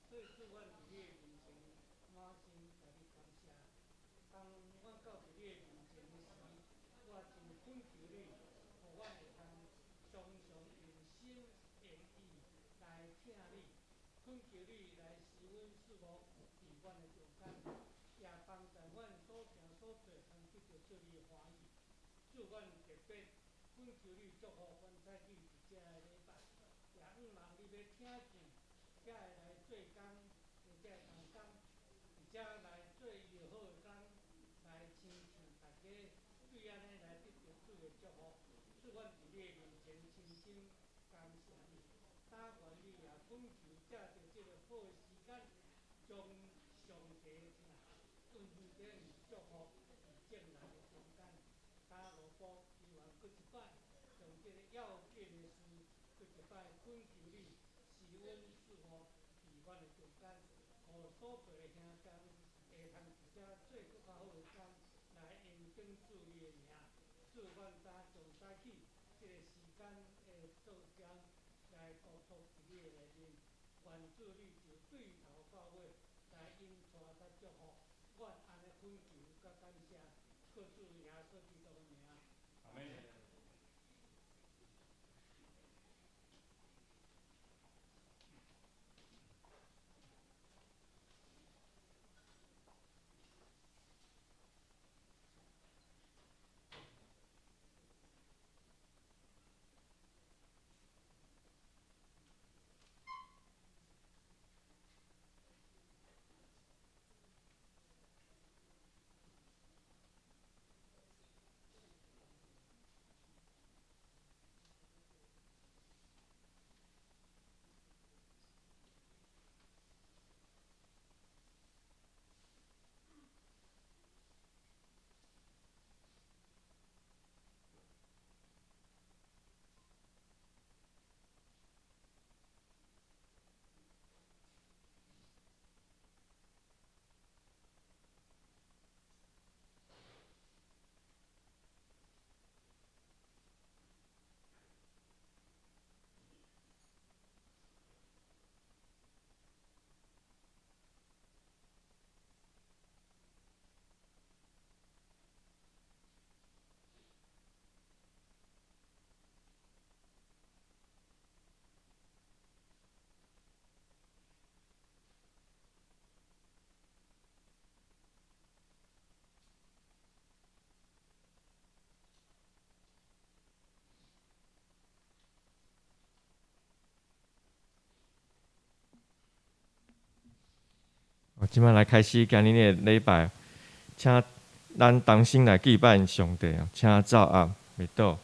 所以主，阮佇你的面前滿心共你感謝。當阮到佇你的面前的時，我真懇求你，予阮會通常常用心用意來疼你，懇求你來賜阮賜福佇阮的中間，也幫助阮所行所做通得著主你的歡喜。主，阮特別懇求你祝福阮採取佇遮的禮拜，也向望你欲聽見遮的來做工的遮的同工，佇遮來做伊的好的工，來親像大家對按呢來得著主的祝福。主，阮佇你的面前深深感謝你，但願你也懇求藉著這个好的時間，將上帝的疼恩典祝福佇眾人的中間。加羅波求願閣一擺，將這个要緊的事，閣一擺懇求你賜阮賜福佇阮的中間，予所陪的兄弟會通佇遮做閣較好的工，來榮登主你的名。主，阮早從早起，這个時間的做工來交託佇你的內面，願主你就對頭到尾來引帶佮祝福。阮按呢懇求佮感謝，靠主耶穌基督的名。阿們。這擺來開始今日的禮拜，請咱同心來敬拜上帝啊！請奏樂，默禱。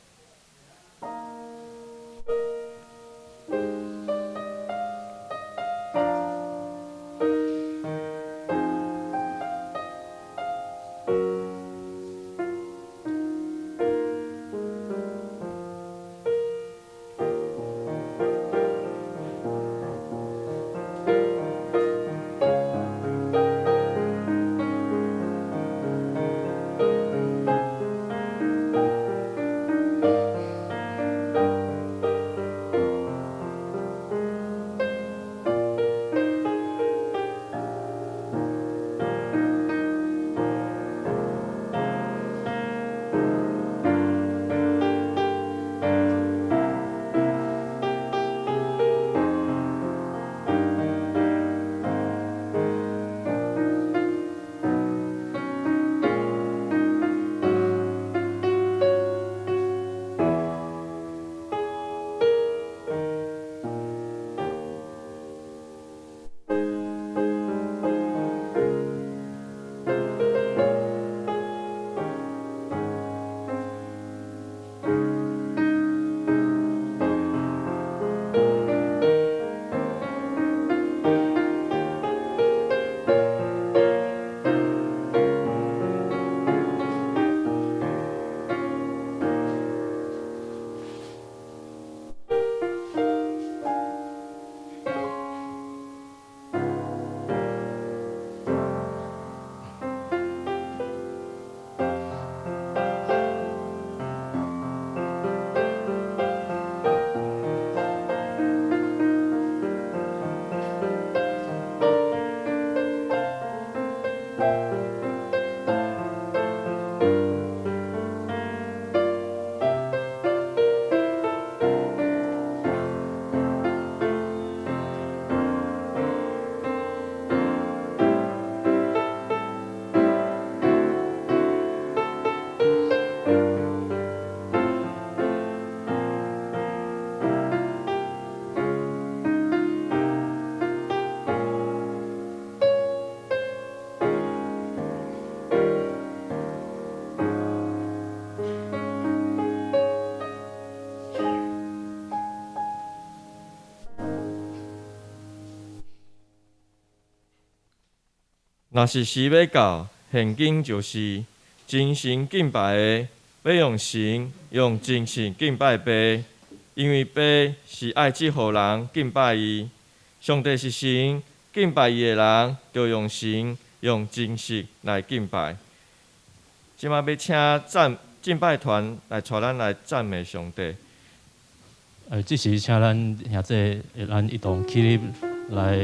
若是時欲到，現今就是，真神敬拜的，欲用神用真實敬拜父，因為父是愛這號人敬拜伊。上帝是神，敬拜伊的人，著用神用真實來敬拜。這馬欲請讚敬拜團來帶咱來讚美上帝。這時請咱兄弟，咱一同起立來，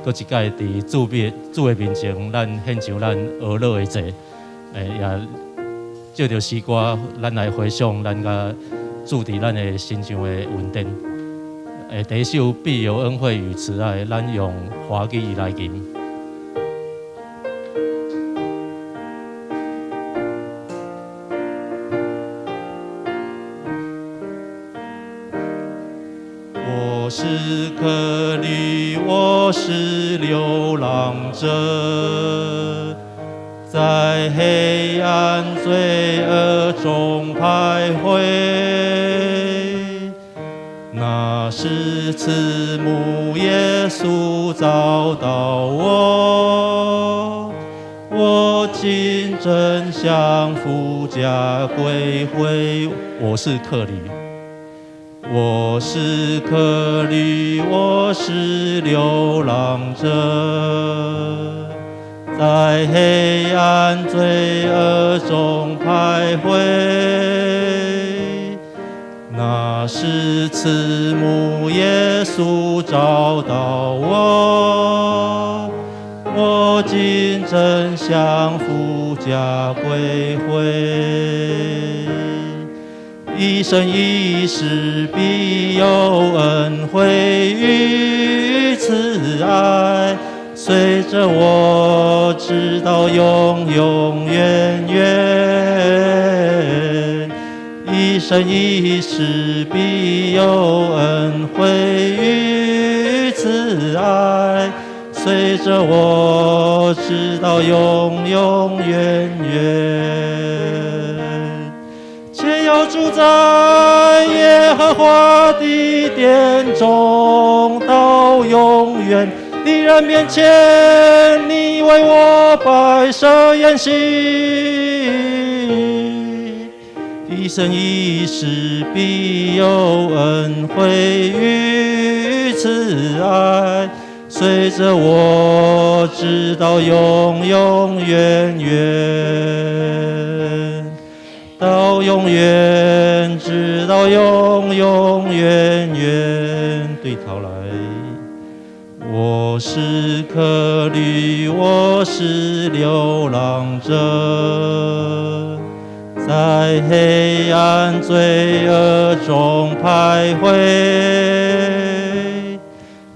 閣一擺佇主的面前，咱獻上咱哀樂的祭，也藉著詩歌，咱來回想咱佮主佇咱的身上的恩典。第一首必有恩惠與慈愛，咱用華語來吟。我是客旅，我是流浪者，在黑暗罪惡中徘徊。那時慈母耶穌找到我，我今真想父家歸回。我是客旅。我是客旅，我是流浪者，在黑暗罪惡中徘徊。那時慈母耶穌找到我，我今真想父家歸回。一生一世必有恩惠與慈愛，隨著我直到永永遠遠。一生一世必有恩惠與慈愛，隨著我直到永永遠遠。且要住在耶和華的殿中，到永遠。敵人面前，你為我擺設筵席。一生一世必有恩惠與慈愛，隨著我直到永永遠遠。到永遠，直到永永遠遠。對頭來，我是客旅，我是流浪者，在黑暗罪惡中徘徊。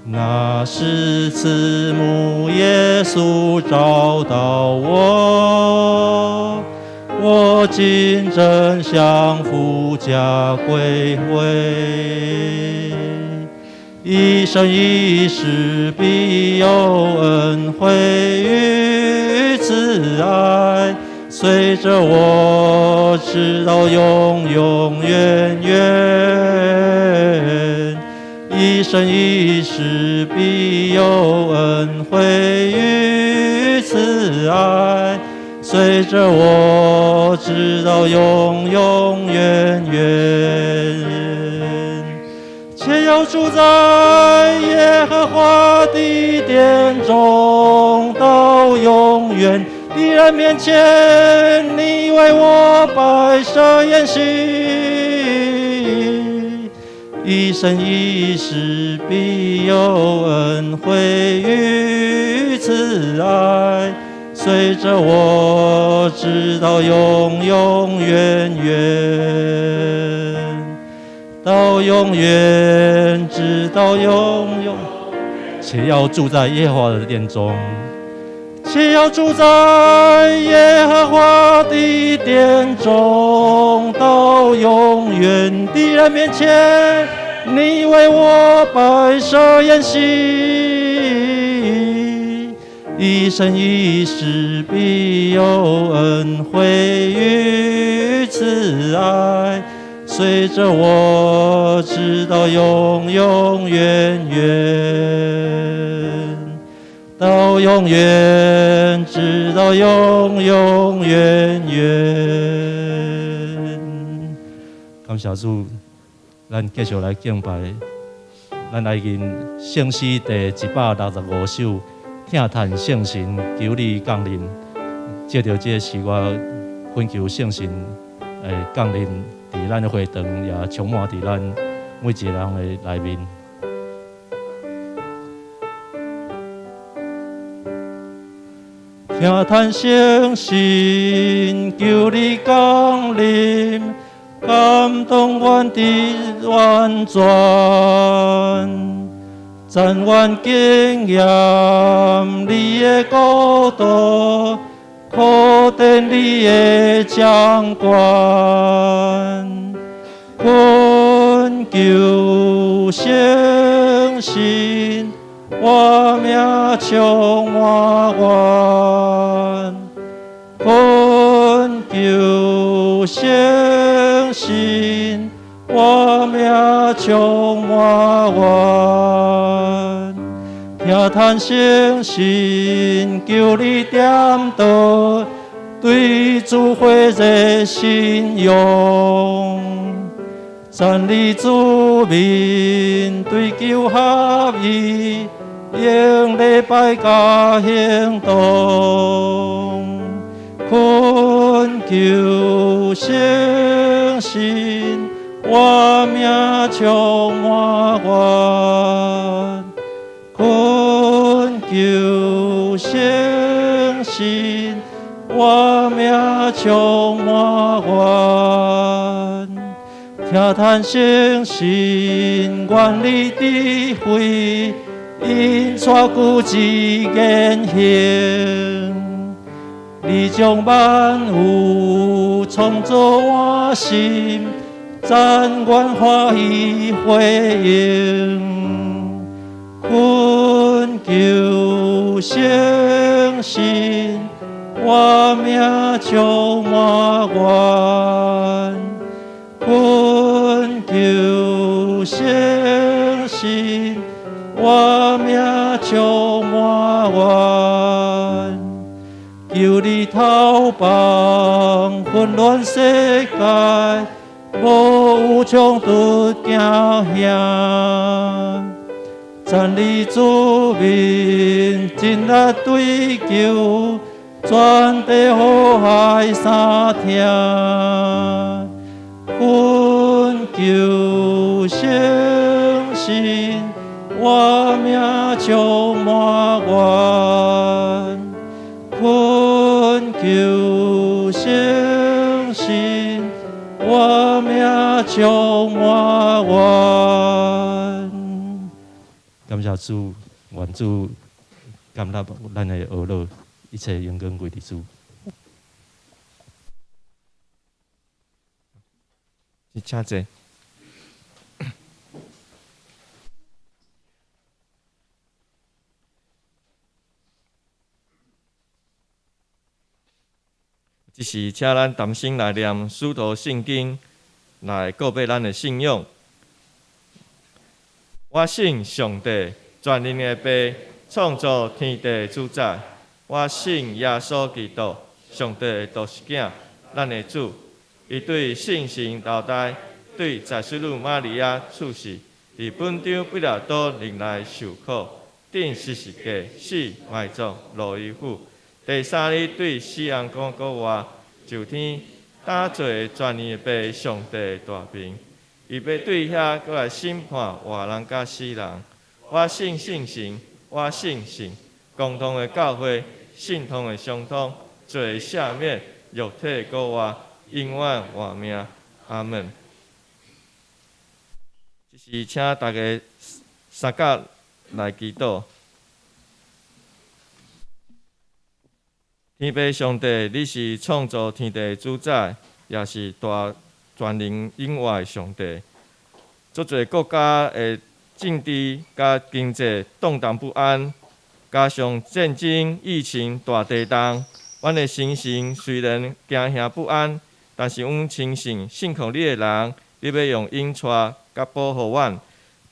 那時慈母耶穌找到我，我今真想父家歸回。一生一世必有恩惠與慈愛，隨著我直到永永遠遠。一生一世必有恩惠與慈愛，隨著我直到永永遠遠。且要住在耶和華的殿中，到永遠。敵人面前，你為我擺設筵席。一生一世必有恩惠與慈愛，隨著我直到永永遠遠。到永遠，直到永永。且要住在耶和華的殿中，且要住在耶和華的殿中，到永遠。敵人面前，你為我擺設筵席。一生一世必有恩惠與慈愛，隨著我直到永永遠遠，到永遠，直到永永遠遠。感謝主，咱繼續來敬拜。咱來吟聖詩第165首，聽嘆聖神求你降臨。藉著這個詩歌，懇求聖神降臨佇咱的會堂，也充滿佇咱每一個人的內面。聽嘆聖神求你降臨，感動阮的完全，讚願經驗你的國度，可見你的掌權，懇求聖神，活命充滿阮，懇求聖神，活命充滿阮，聽嘆聖神，求你點導，對主火熱信仰，讚你子民追求合一，用禮拜佮行動，懇求聖神，活命充滿阮，懇求聖神，活命充滿阮，聽嘆聖神，願你智慧，引帶具之言行，你將萬有創造換新，讚願歡喜回應，懇求聖神，活命充滿阮，懇求聖神，活命充滿阮，求你逃放混亂世界，無有衝突驚嚇，讚你子民盡力追求，全地和諧相聽，懇求聖神，活命充滿阮，懇求聖神，活命充滿阮。感謝主，願主感納咱的哀禱，一切榮光歸佇主。請坐。這時，請咱同心來念使徒信經，來告白咱的信仰。我信上帝，全能的父，創造天地主宰。我信耶穌基督，上帝的獨生囝，咱的主。伊對聖神投胎，對在水女瑪利亞出世，佇本丟彼拉多任內受苦，釘十字架死埋葬，落於府。第三日對死人講復活，上天搭坐全能的父上帝大明。伊欲對遐閣來審判活人佮死人。我信聖神，我信聖共同的教會，聖徒的相通，罪赦免，肉體復活，永遠活命。阿門。這時請大家三甲來祈禱。天父上帝，你是創造天地的主宰，也是大全能永活的上帝。足濟國家的政治佮經濟動盪不安，加上戰爭、疫情大地動，阮的心神雖然驚嚇不安，但是阮深信信靠你的人，你欲用引帶佮保護阮。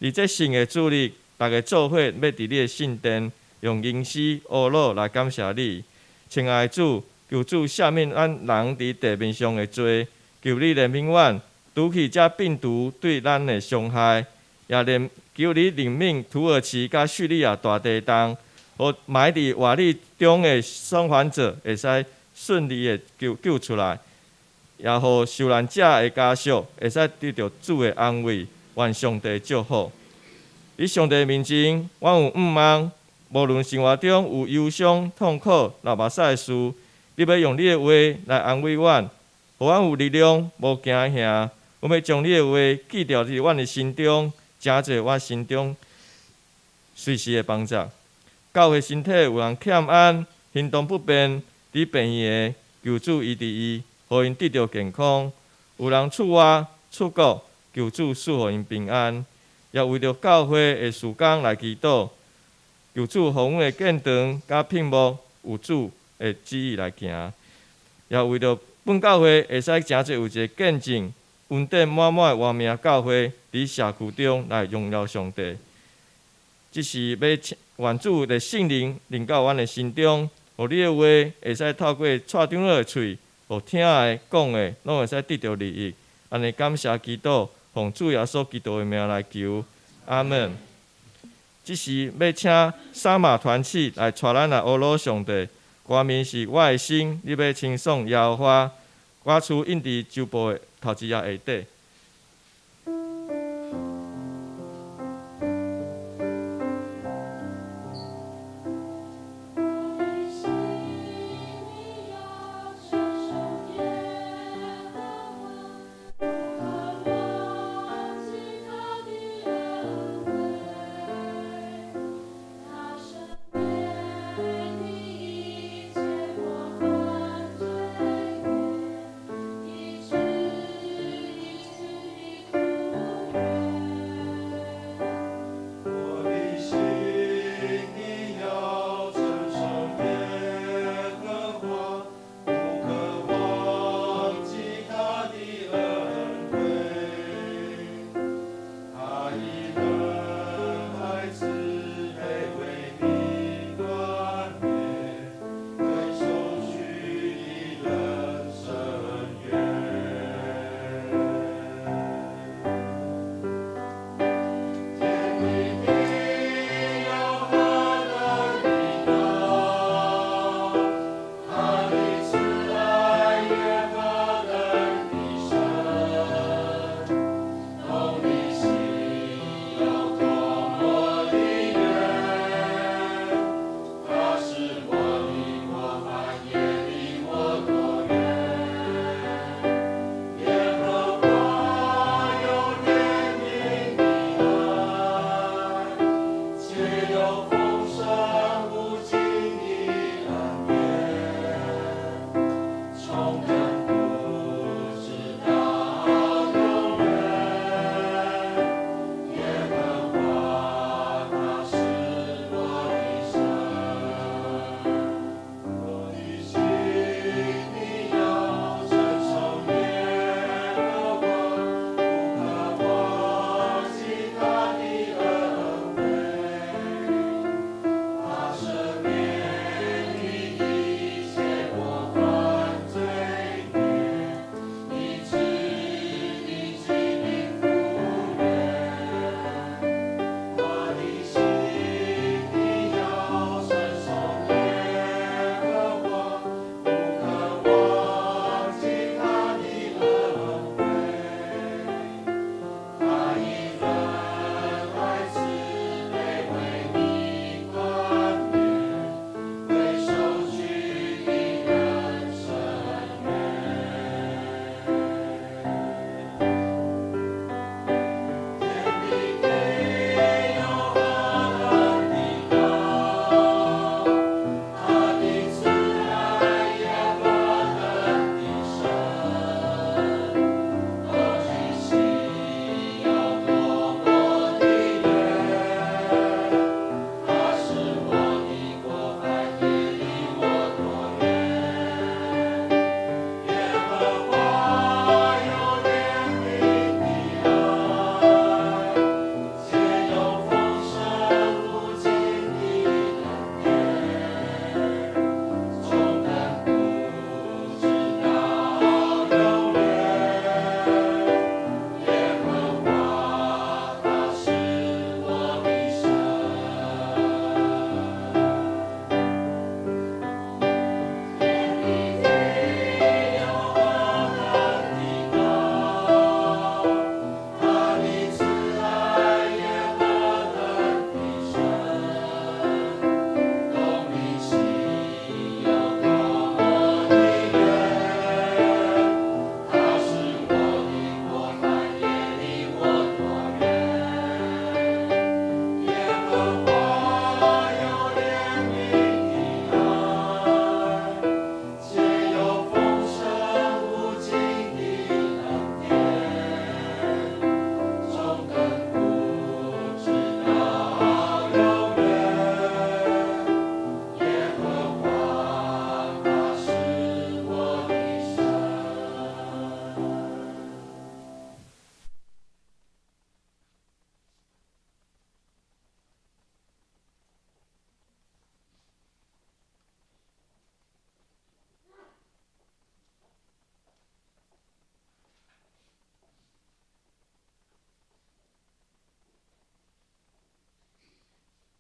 佇這聖的主日，逐家做伙欲佇你的聖殿用吟詩呵咾來感謝你。親愛的主，求主赦免咱人佇地面上的罪，求你憐憫阮，除去這病毒對咱的傷害，也憐求你憐憫土耳其佮敘利亞大地動，予埋佇瓦礫中的生還者會使順利的救出來，也予受難者的家屬會使得著主的安慰，願上帝祝福。佇上帝面前，阮有向望，無論生活中有憂傷、痛苦、流目屎的事，你欲用你的話來安慰阮，予阮有力量，無驚嚇。阮欲將你的話記牢佇阮的心中，成做我心中隨時的幫助。教會身體有人欠安，行動不便，佇病院的，求主醫治伊，予𪜶得著健康。有人出外出國，求主賜予𪜶平安。也為著教會的事工來祈禱，求主予阮的建堂佮聘牧有主的旨意來行。也為著本教會會使成做有一个見證、恩典滿滿的活命教會，佇社區中來榮耀上帝。這是欲請願主的聖靈臨到阮的心中，予你的話會使透過蔡長老的喙，予聽的、講的，攏會使得著利益。按呢感謝基督，奉主耶穌基督的名來求，阿門。這時欲請沙馬團契來帶咱來呵咾上帝。歌名是我的心，你欲稱頌耶和華。歌詞印佇周報的頭一頁下底。我的心，你要稱頌耶和華，不可忘記他的恩惠，他赦免你一切過犯罪孽，醫治你。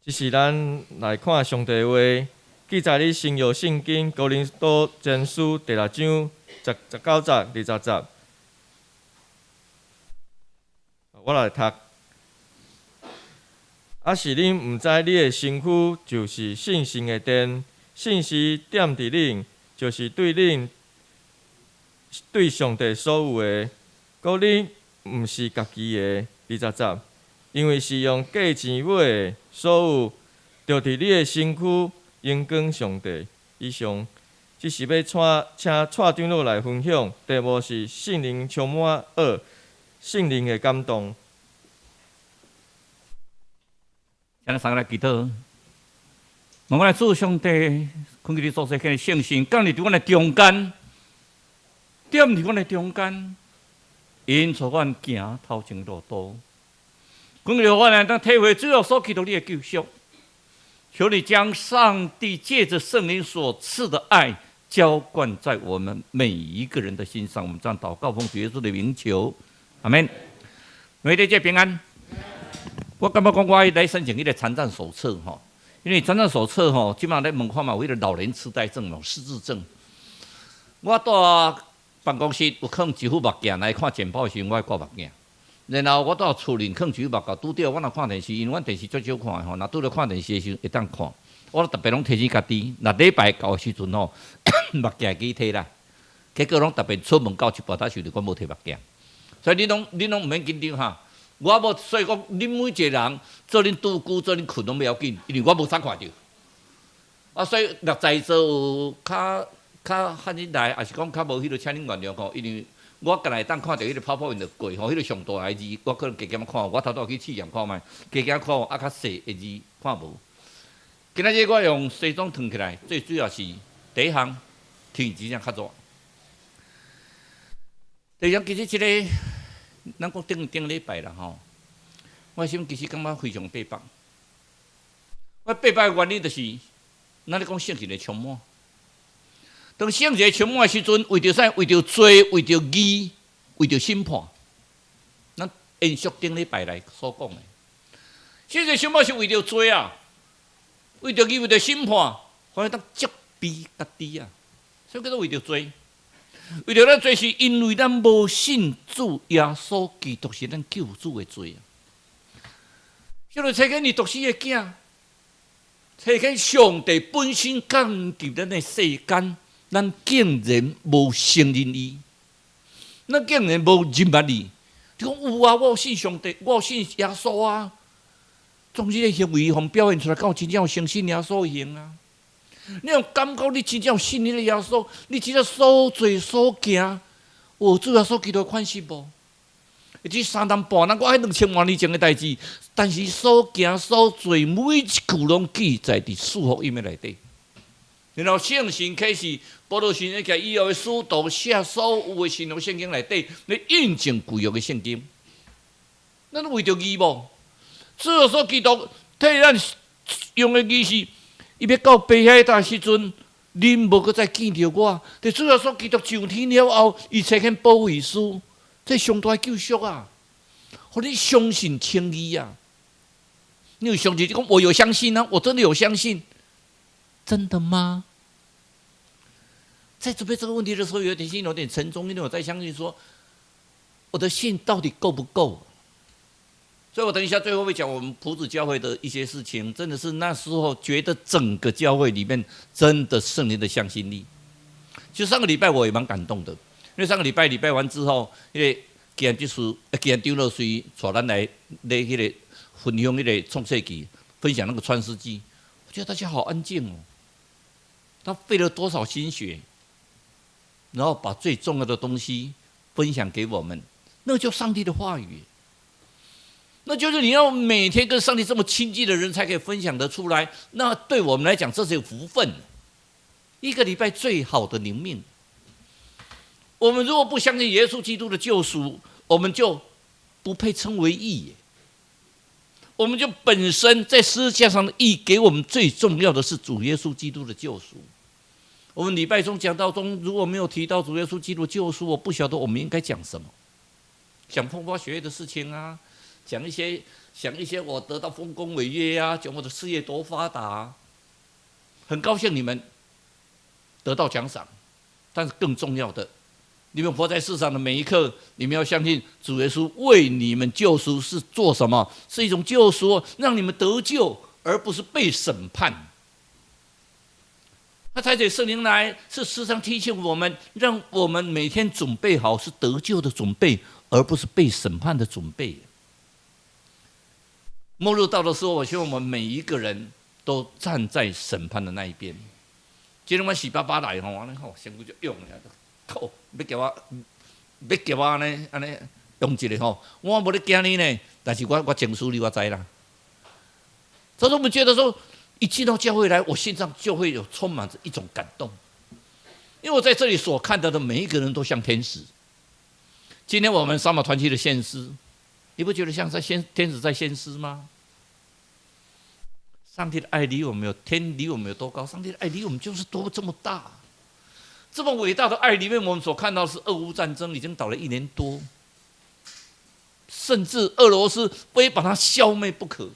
這是咱來看上帝話，記載佇新約聖經哥林多前書第六章十九節、20節。我來讀。抑是恁毋知你的身軀就是聖神的殿，聖神踮佇恁，就是對恁對上帝所有的，閣恁毋是家己的。20節，因為是用價錢買的，所以著替你的身軀榮光上帝。以上，這是欲請請蔡長老來分享，題目是聖靈充滿二，聖靈的感動。請咱三個來祈禱。我們來主上帝，懇求你所賜的聖神降臨佇阮的中間，踮佇阮的中間，引導阮行頭前路途。懇求阮來當體會主耶穌基督你的救贖，求你將上帝借著聖靈所賜的愛澆灌在我們每一個人的心上。我們這樣禱告，奉主耶穌的名求，阿門。每日這平安。我感覺講我愛來申請彼個殘障手冊吼，因為殘障手冊吼，這馬咧問看嘛有彼個老年痴呆症哦、失智症。我蹛辦公室有囥一副目鏡來看簡報時，我愛掛目鏡。然後我蹛厝裡囥一副目鏡，拄著我若看電視，因為阮電視足少看的吼，若拄著看電視的時陣會當看。我逐擺攏提醒家己，若禮拜到的時陣吼，目鏡會記提來。結果攏逐擺出門到一半，才想著我無提目鏡。所以恁攏毋免緊張哈。我無，所以講，恁每一個人做恁拄久，做恁睏攏袂要緊，因為我無啥看著。啊，所以若在座有較較漢日來，抑是講較無彼個，請恁原諒吼，因為我敢若會當看著彼個泡泡就過吼，彼個上大个字，我可能加減看，我頭拄去試驗看覓，加減看，啊較細的字看無。今仔日我用西裝脫起來，最主要是第一項天真正較熱。第二項其實這個。咱講頂頂禮拜啦吼，我心其實感覺非常逼迫。我逼迫的原因就是，咱咧講聖靈的充滿。當聖靈充滿的時陣，為著啥？為著罪，為著義，為著審判。咱延續頂禮拜來所講的，聖靈充滿是為著罪啊，為著義，為著審判，予咱當責備家己啊，所以叫做為著罪。為著咱罪是因為咱無信主耶穌基督是咱救主的罪啊！小就差遣伊獨生的囝，差遣上帝本身降佇咱的世間，咱竟然無承認伊，咱竟然無認捌伊。你講有啊，我有信上帝，我有信耶穌啊。總之，個行為予表現出來，敢有真正有相信耶穌的行啊？你有感覺你真正有信彼個耶穌？你真正所做所行，有主耶穌基督的款式無？這三年半，咱講彼2000萬年前的代誌，但是所行所做每一句攏記載佇四福音的內底。然後聖神啟示，保羅神咧以後的使徒寫所有的新約聖經內底，咧印證舊約的聖經。咱為著義無？主耶穌基督替咱用的義是。伊欲到爸遐的時陣，恁無閣再見著我。佇主耶穌基督上天了後，伊差遣保惠師，這上大的救贖啊！予你相信稱義啊！你有相信？你講我有相信啊！我真的有相信，真的嗎？在準備這個問題的時候，有點心有點沉重，因為我在相信說，我的信到底夠不夠？所以我等一下最後會講我們埔子教會的一些事情，真的是那時候覺得整個教會裡面真的聖靈的向心力。其實上個禮拜我也蠻感動的，因為上個禮拜禮拜完之後，因為既然就是既然張老師帶咱來咧彼個分享彼個創世記，分享那個創世記，我覺得大家好安靜哦。他費了多少心血，然後把最重要的東西分享給我們，那個叫上帝的話語。那就是你要每天跟上帝這麼親近的人，才可以分享得出來。那對我們來講，這是有福分。一個禮拜最好的靈命。我們如果不相信耶穌基督的救贖，我們就不配稱為義。我們就本身在十字架上的義，給我們最重要的是主耶穌基督的救贖。我們禮拜中講道中如果沒有提到主耶穌基督救贖，我不曉得我們應該講什麼。講風花雪月的事情啊。講一些，想一些我得到豐功偉業啊，講我的事業多發達啊，很高興你們得到獎賞，但是更重要的，你們活在世上的每一刻，你們要相信主耶穌為你們救贖是做什麼？是一種救贖，讓你們得救，而不是被審判。他差遣聖靈來，是時常提醒我們，讓我們每天準備好是得救的準備，而不是被審判的準備。末日到的時候，我希望我們每一個人都站在審判的那一邊。今日我洗爸爸來吼，按呢吼，身軀就用了，靠，欲共我，欲共我按呢按呢用一下吼，我無咧驚你呢，但是我清楚你我知啦。所以我們覺得說，一進到教會來，我心上就會有充滿着一種感動，因為我在這裡所看到的每一個人都像天使。今天我們沙馬團契的獻詩，你不覺得像在獻天使在獻詩嗎？上帝的愛離我們有天離我們有多高？上帝的愛離我們就是多這麼大，這麼偉大的愛裡面，我們所看到的是俄烏戰爭已經打了一年多，甚至俄羅斯非把它消滅不可。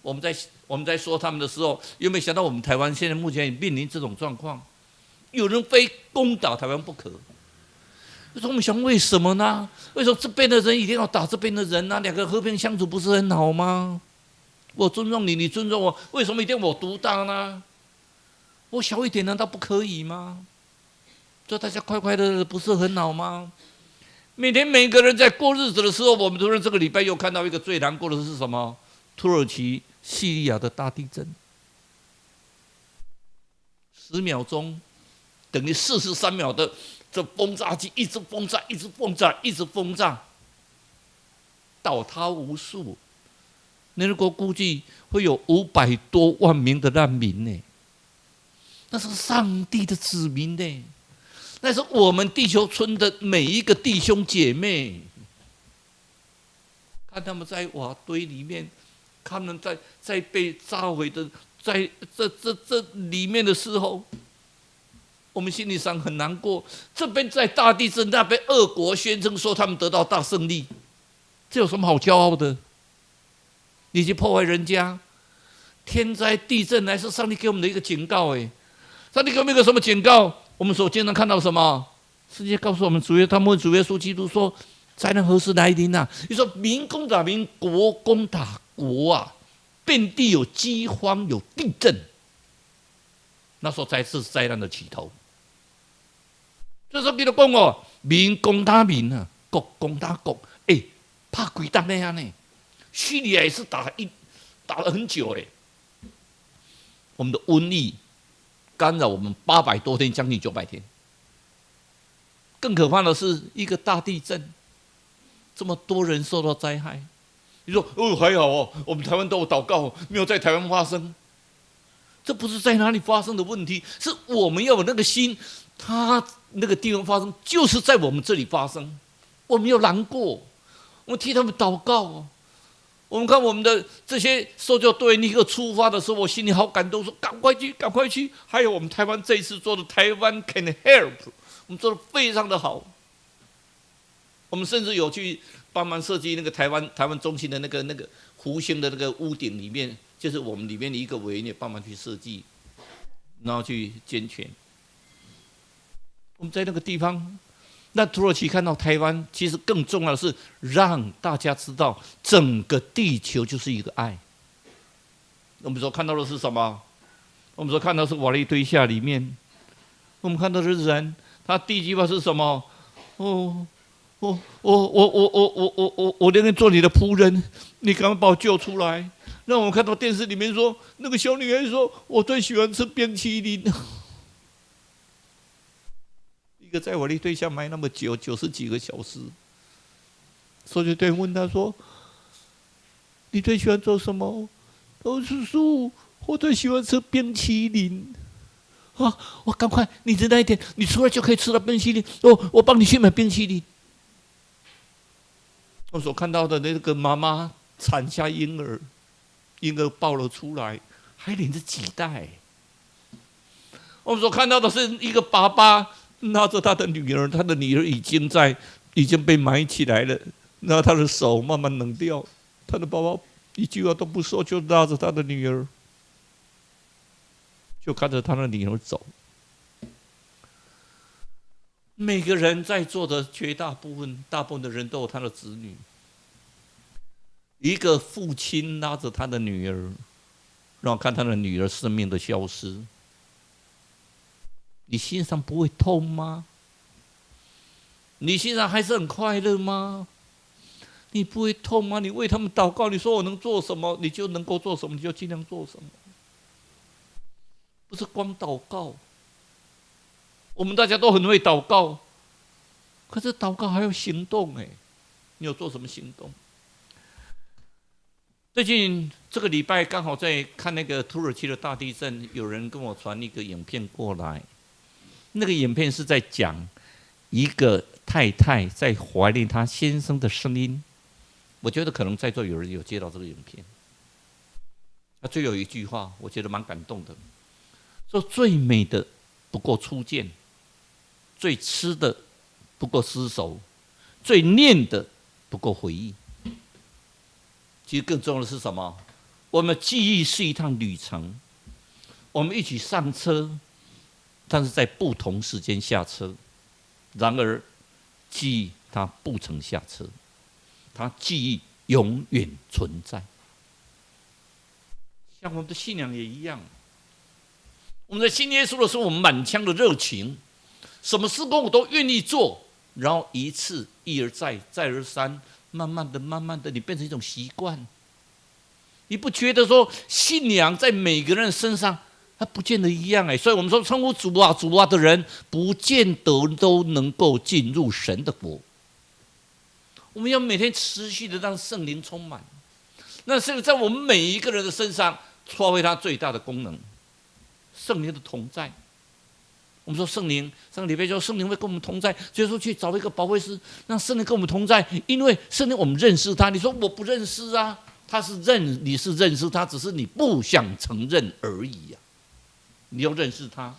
我們在說他們的時候，有沒有想到我們台灣現在目前也面臨這種狀況？有人非攻打台灣不可。我們想為什麼呢？為什麼這邊的人一定要打這邊的人呢？兩個和平相處不是很好嗎？我尊重你，你尊重我，為什麼一定我獨大呢？我小一點難道不可以嗎？就大家快快樂樂不是很好嗎？每天每個人在過日子的時候，我們突然這個禮拜又看到一個最難過的是什麼？土耳其、敘利亞的大地震，10秒鐘等於43秒的這轟炸機一直轟炸，一直轟炸，一直轟炸，倒塌無數。聯合國估計會有500多萬名的難民呢，那是上帝的子民呢，那是我們地球村的每一個弟兄姐妹。看他們在瓦堆裡面，他們在被炸毀的，在這裡面的時候，我們心理上很難過。這邊在大地震，那邊俄國宣稱說他們得到大勝利，這有什麼好驕傲的？你去破壞人家，天災地震來是上帝給我們的一個警告。哎，上帝給我們一個什麼警告？我們所經常看到什麼？世界告訴我們，主耶他們問主耶穌基督說：“災難何時來臨啊？”你說民攻打民，國攻打國啊，遍地有饑荒，有地震。那時候才是災難的起頭。這時候基督講哦，民攻打民啊，國攻打國，哎，拍幾冬咧按呢？敘利亞也是打了很久嘞。我們的瘟疫干擾我們800多天，將近900天。更可怕的是一個大地震，這麼多人受到災害。你說哦還好哦，我們台灣都有禱告，沒有在台灣發生。這不是在哪裡發生的問題，是我們要有那個心，他那個地方發生，就是在我們這裡發生，我們要難過，我們替他們禱告。我們看我們的這些搜救隊立刻出發的時候，我心裡好感動，說趕快去，趕快去。還有我們台灣這一次做的台灣 Can Help，我們做的非常的好。我們甚至有去幫忙設計那個台灣中心的那個弧形的那個屋頂裡面，就是我們裡面的一個委員也幫忙去設計，然後去捐錢。我們在那個地方。那土耳其看到台灣，其實更重要的是讓大家知道，整個地球就是一個愛。我們所看到的是什麼？我們所看到是瓦礫堆下裡面，我們看到的是人，他第一句話是什麼？哦，我我我我我我我我我寧願做你的僕人，你趕快把我救出來。讓我們看到電視裡面說，那個小女孩說，我最喜歡吃冰淇淋。一個在瓦礫堆下埋那麼久，90幾個小時，搜救隊問他說：“你最喜歡做什麼？”我說：“叔，我最喜歡吃冰淇淋。”啊！我趕快，你在那一點，你出來就可以吃到冰淇淋。我幫你去買冰淇淋。我所看到的那個媽媽產下嬰兒，嬰兒抱了出來，還連着臍帶。我們所看到的是一個爸爸拿着他的女兒，他的女兒已經被埋起來了。然后他的手慢慢冷掉，他的爸爸一句话都不说，就拉着他的女儿，就看着他的女儿走。每个人在座的绝大部分、大部分的人都有他的子女。一个父亲拉着他的女儿，让看他的女儿生命的消失，你心上不会痛吗？你心上还是很快乐吗？你不会痛吗？你为他们祷告，你说我能做什么，你就能够做什么，你就尽量做什么。不是光祷告，我们大家都很会祷告，可是祷告还要行动哎，你有做什么行动？最近这个礼拜刚好在看那个土耳其的大地震，有人跟我传一个影片过来，那个影片是在讲一个太太在怀念她先生的声音。我觉得可能在座有人有接到这个影片。那最后一句话，我觉得蛮感动的，说最美的不过初见，最痴的不过廝守，最念的不过回忆。其实更重要的是什么？我们记忆是一趟旅程，我们一起上车，但是在不同时间下车。然而，记忆它不曾下车，它记忆永远存在。像我们的信仰也一样，我们在信耶稣的时候，我们满腔的热情，什么事工我都愿意做，然后一次一而再，再而三。慢慢的、慢慢的，你变成一种习惯。你不觉得说信仰在每个人身上，它不见得一样哎。所以我们说称呼主啊、主啊的人，不见得都能够进入神的国。我们要每天持续的让圣灵充满，那圣灵在我们每一个人的身上发挥它最大的功能，圣灵的同在。我们说圣灵，上个礼拜说圣灵会跟我们同在，就是说去找一个保惠师，让圣灵跟我们同在，因为圣灵我们认识他。你说我不认识啊，他是认，你是认识他，只是你不想承认而已呀。你要认识他。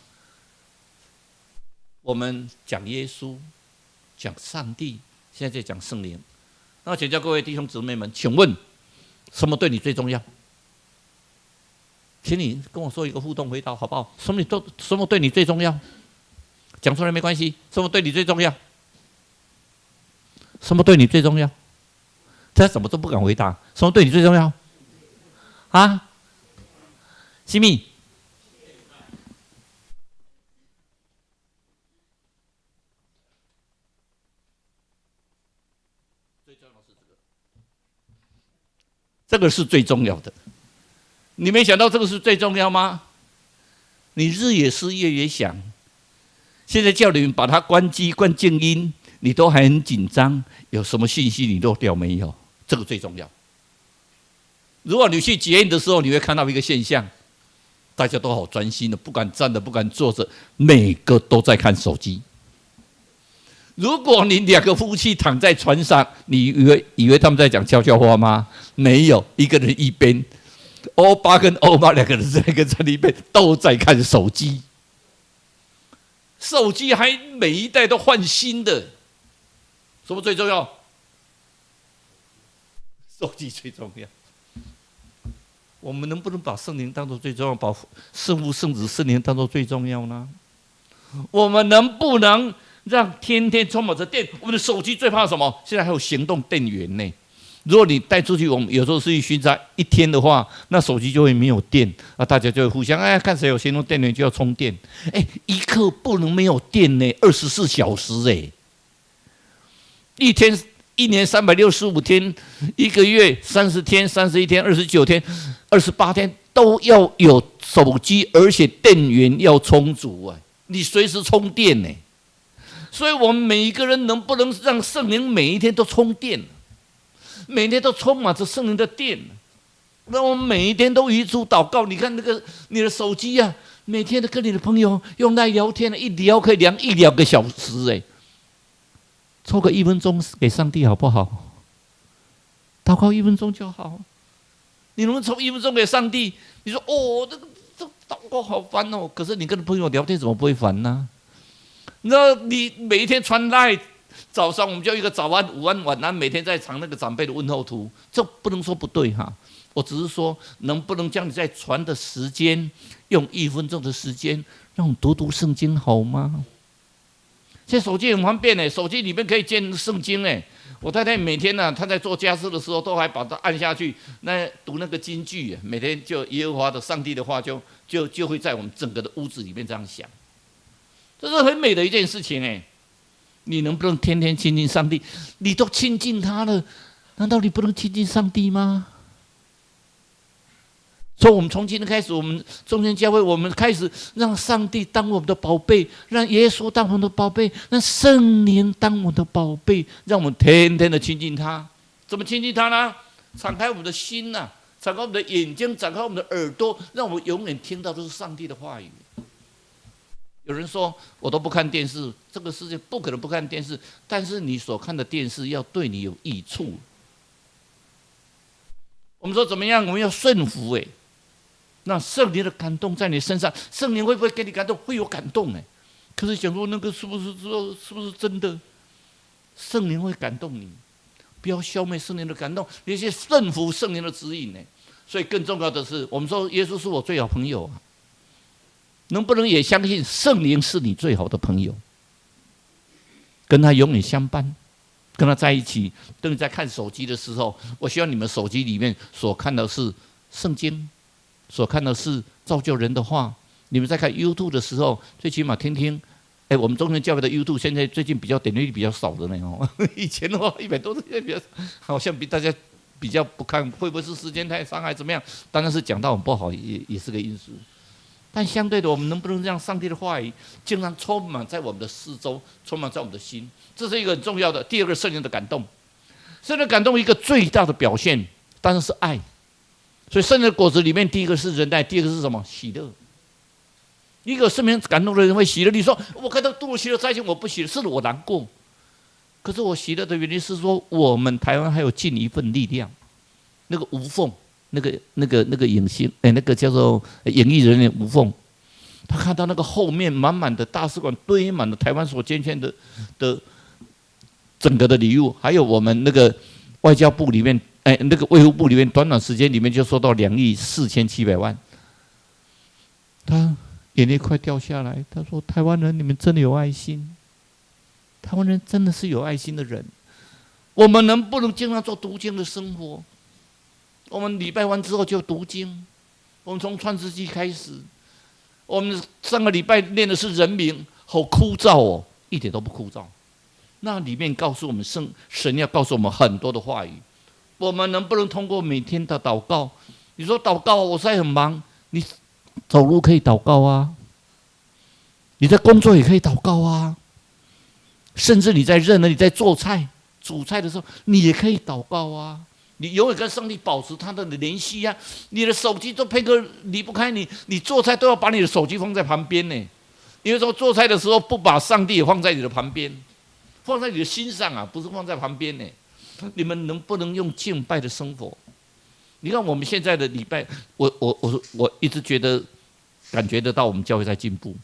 我们讲耶稣，讲上帝，现在在讲圣灵。那请教各位弟兄姊妹们，请问什么对你最重要？请你跟我说一个互动回答，好不好？什么你都什么对你最重要？讲出来没关系。什么对你最重要？什么对你最重要？他怎么都不敢回答。什么对你最重要？啊？西米？最重要是这个，这个是最重要的。你没想到这个是最重要吗？你日也思夜也想，现在叫你们把它关机、关静音，你都还很紧张。有什么信息你漏掉没有？这个最重要。如果你去捷运的时候，你会看到一个现象，大家都好专心的，不管站着，不管坐着，每个都在看手机。如果你两个夫妻躺在船上，你以为他们在讲悄悄话吗？没有，一个人一边。欧巴跟欧妈两个人在一个在里面都在看手机，手机还每一代都换新的，什么最重要？手机最重要。我们能不能把圣灵当作最重要，把圣父、圣子、圣灵当作最重要呢？我们能不能让天天充满着电？我们的手机最怕什么？现在还有行动电源呢。如果你带出去，我们有时候是去巡查一天的话，那手机就会没有电，啊，大家就会互相哎，看谁有行动电源就要充电。哎，一刻不能没有电呢，24小时哎，一天一年365天，一个月30天、31天、29天、28天都要有手机，而且电源要充足啊，你随时充电呢。所以我们每一个人能不能让圣灵每一天都充电？每天都充满着圣灵的电，那我们每一天都与主祷告。你看那个你的手机啊，每天都跟你的朋友用来聊天，一聊可以聊一两个小时哎。抽个一分钟给上帝好不好？祷告一分钟就好。你能不能抽一分钟给上帝？你说哦，这祷告好烦哦。可是你跟朋友聊天怎么不会烦呢？那你每一天传 LINE 早上我們就一個早安、午安、晚安，每天在傳那個長輩的問候圖，這不能說不對哈。我只是說，能不能將你在傳的時間，用1分鐘的時間，讓我們讀讀聖經好嗎？現在手機很方便呢，手機裡面可以建聖經呢。我太太每天呢，她在做家事的時候，都還把它按下去，那讀那個金句，每天就耶和華的上帝的話就會在我們整個的屋子裡面這樣響，這是很美的一件事情哎。你能不能天天親近上帝？你都親近他了，難道你不能親近上帝嗎？所以，我們從今天開始，我們中間教會，我們開始讓上帝當我們的寶貝，讓耶穌當我們的寶貝，讓聖靈當我們的寶貝，讓我們天天的親近他。怎麼親近他呢？敞開我們的心吶，敞開我們的眼睛，敞開我們的耳朵，讓我們永遠聽到都是上帝的話語。有人說我都不看電視，這個世界不可能不看電視，但是你所看的電視要對你有益處。我們說怎麼樣？我們要順服哎。那聖靈的感動在你身上，聖靈會不會給你感動？會有感動哎。可是想說那個是不是說是不是真的？聖靈會感動你，不要消滅聖靈的感動，你去順服聖靈的指引呢。所以更重要的是，我們說耶穌是我最好朋友啊，能不能也相信聖靈是你最好的朋友？跟他永遠相伴，跟他在一起。當你在看手機的時候，我希望你們手機裡面所看的是聖經。所看的是造就人的話。你們在看 YouTube 的時候，最起碼聽聽。哎，我們中正教會的 YouTube 現在最近比較點擊率比較少的呢哦。以前的話100多，現在比較好像比大家比較不看，會不會是時間太長還是怎麼樣？當然是講到很不好，也是個因素。但相對的，我們能不能讓上帝的話語經常充滿在我們的四周，充滿在我們的心？這是一個很重要的。第二個，聖靈的感動，聖靈感動一個最大的表現，當然是愛。所以聖靈的果子裡面，第一個是仁愛，第二個是什麼？喜樂。一個聖靈感動的人會喜樂。你說我看到突如其來的災情，我不喜樂，是我難過。可是我喜樂的原因是說，我們台灣還有盡一份力量。那個吳鳳，那個影星，哎，那個叫做演藝人員吳鳳，他看到那個後面滿滿的大使館堆滿了台灣所捐獻的整個的禮物，還有我們那個外交部裡面。哎，那個衛福部裡面，短短時間裡面就收到2億4700萬，他眼淚快掉下來。他說：“台灣人，你們真的有愛心，台灣人真的是有愛心的人。我們能不能經常做讀經的生活？我們禮拜完之後就讀經，我們從創世紀開始。我們上個禮拜念的是人名，好枯燥哦，一點都不枯燥。那裡面告訴我們，聖神要告訴我們很多的話語。”我們能不能通過每天的禱告？你說禱告，我實在很忙。你走路可以禱告啊，你在工作也可以禱告啊，甚至你在任何你在做菜、煮菜的時候，你也可以禱告啊。你永遠跟上帝保持他的聯繫啊。你的手機都片刻離不開你，你做菜都要把你的手機放在旁邊呢。因為說做菜的時候不把上帝也放在你的旁邊，放在你的心上啊，不是放在旁邊呢。你們能不能用敬拜的生活？你看我們現在的禮拜，我一直覺得感覺得到我們教會在進步，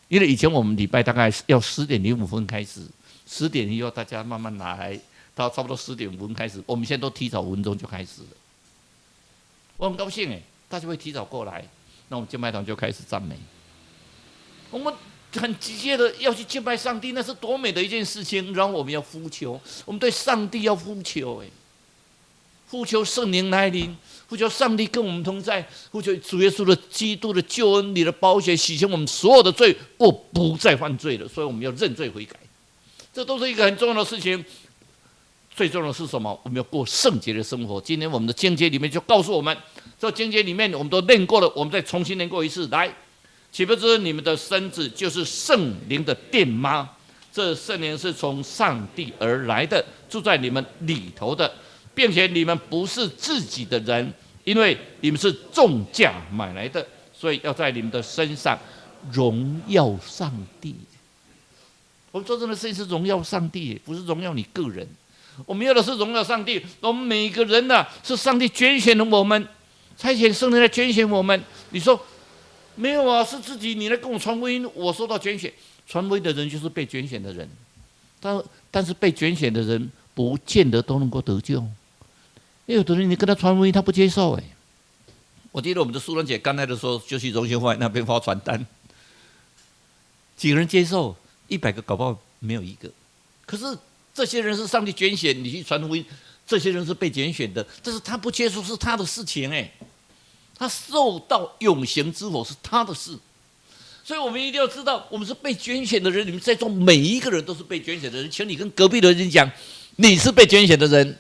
因為以前我們禮拜大概要10點05開始，10點以後大家慢慢來，到差不多10點5分開始，我們現在都提早5分鐘就開始了。我很高興哎，大家會提早過來，那我們敬拜團就開始讚美。我們很急切的要去敬拜上帝，那是多美的一件事情。然後我們要呼求，我們對上帝要呼求，哎，呼求聖靈來臨，呼求上帝跟我們同在，呼求主耶穌的基督的救恩，你的寶血洗淨我們所有的罪，我不再犯罪了。所以我們要認罪悔改，這都是一個很重要的事情。最重要的是什麼？我們要過聖潔的生活。今天我們的經節裡面就告訴我們，這經節裡面我們都念過了，我們再重新念過一次。來，豈不知你們的身子就是聖靈的殿嗎？這聖靈是從上帝而來的，住在你們裡頭的，並且你們不是自己的人，因為你們是重價買來的，所以要在你們的身上榮耀上帝。我們做這個事情是榮耀上帝，不是榮耀你個人。我們要的是榮耀上帝。我們每個人呢，是上帝揀選了我們，差遣聖靈來揀選我們。你說沒有啊？是自己你來跟我傳福音，我受到揀選。傳福音的人就是被揀選的人。但是被拣选的人不見得都能夠得救，因為有的人你跟他傳福音，他不接受。哎，我記得我們的蘇蘭姐剛來的時候，就去榮興會那邊發傳單，幾個人接受？100個搞不好沒有一個。可是這些人是上帝揀選，你去傳福音，這些人是被揀選的，但是他不接受是他的事情。哎，他受到永恆之火是他的事。所以我們一定要知道，我們是被揀選的人。你們在座每一個人都是被揀選的人，請你跟隔壁的人講，你是被揀選的人，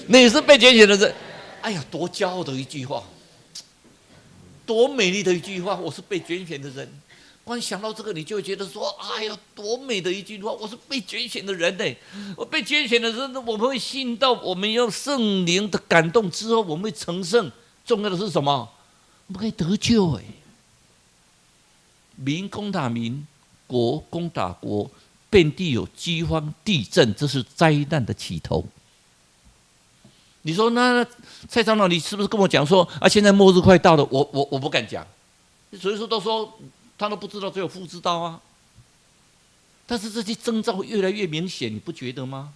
你是被揀選的人。哎呀，多驕傲的一句話，多美麗的一句話！我是被揀選的人。光想到這個，你就會覺得說：哎呀，多美的一句話！我是被揀選的人呢。我被揀選的人，我們會信到，我們有聖靈的感動之後，我們會成聖。重要的是什麼？我們可以得救哎。民攻打民，國攻打國，遍地有饑荒、地震，這是災難的起頭。你說那蔡長老，你是不是跟我講說啊？現在末日快到了，我不敢講。所以說都說他都不知道，只有父知道啊。但是這些徵兆越來越明顯，你不覺得嗎？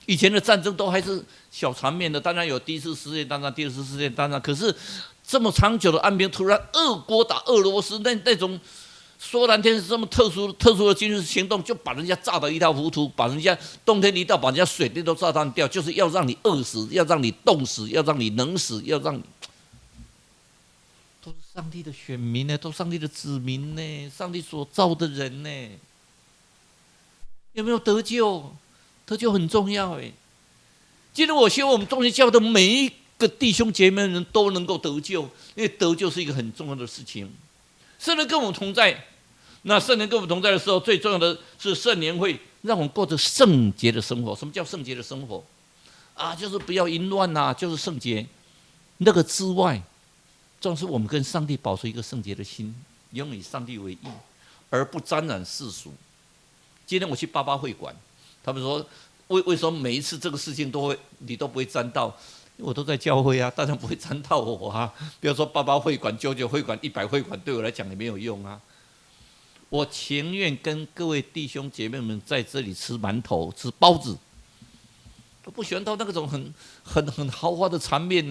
以前的戰爭都還是小場面的，當然有第一次世界大戰、第二次世界大戰，可是這麼長久的安平，突然俄國打俄羅斯，那種說難聽是這麼特殊的軍事行動，就把人家炸得一塌糊塗，把人家冬天一到，把人家水電都炸斷掉，就是要讓你餓死，要讓你凍死，要讓你冷死，要讓你，都是上帝的選民呢，都是上帝的子民呢，上帝所造的人呢，有沒有得救？得救很重要哎。今天我希望我們中心教會的每一個弟兄姐妹們都能夠得救，因為得救是一個很重要的事情。聖靈跟我們同在，那聖靈跟我們同在的時候，最重要的是聖靈會讓我們過着聖潔的生活。什麼叫聖潔的生活？啊，就是不要淫亂吶，就是聖潔。那個之外，重是我們跟上帝保持一個聖潔的心，永以上帝為義，而不沾染世俗。今天我去八八會館，他們說為什麼每一次這個事情都會你都不會沾到？我都在教會啊，當然不會沾到我啊。比如說八八會館、九九會館、100會館，對我來講也沒有用啊。我情願跟各位弟兄姐妹們在這裡吃饅頭、吃包子，都不喜歡到那種很豪華的場面，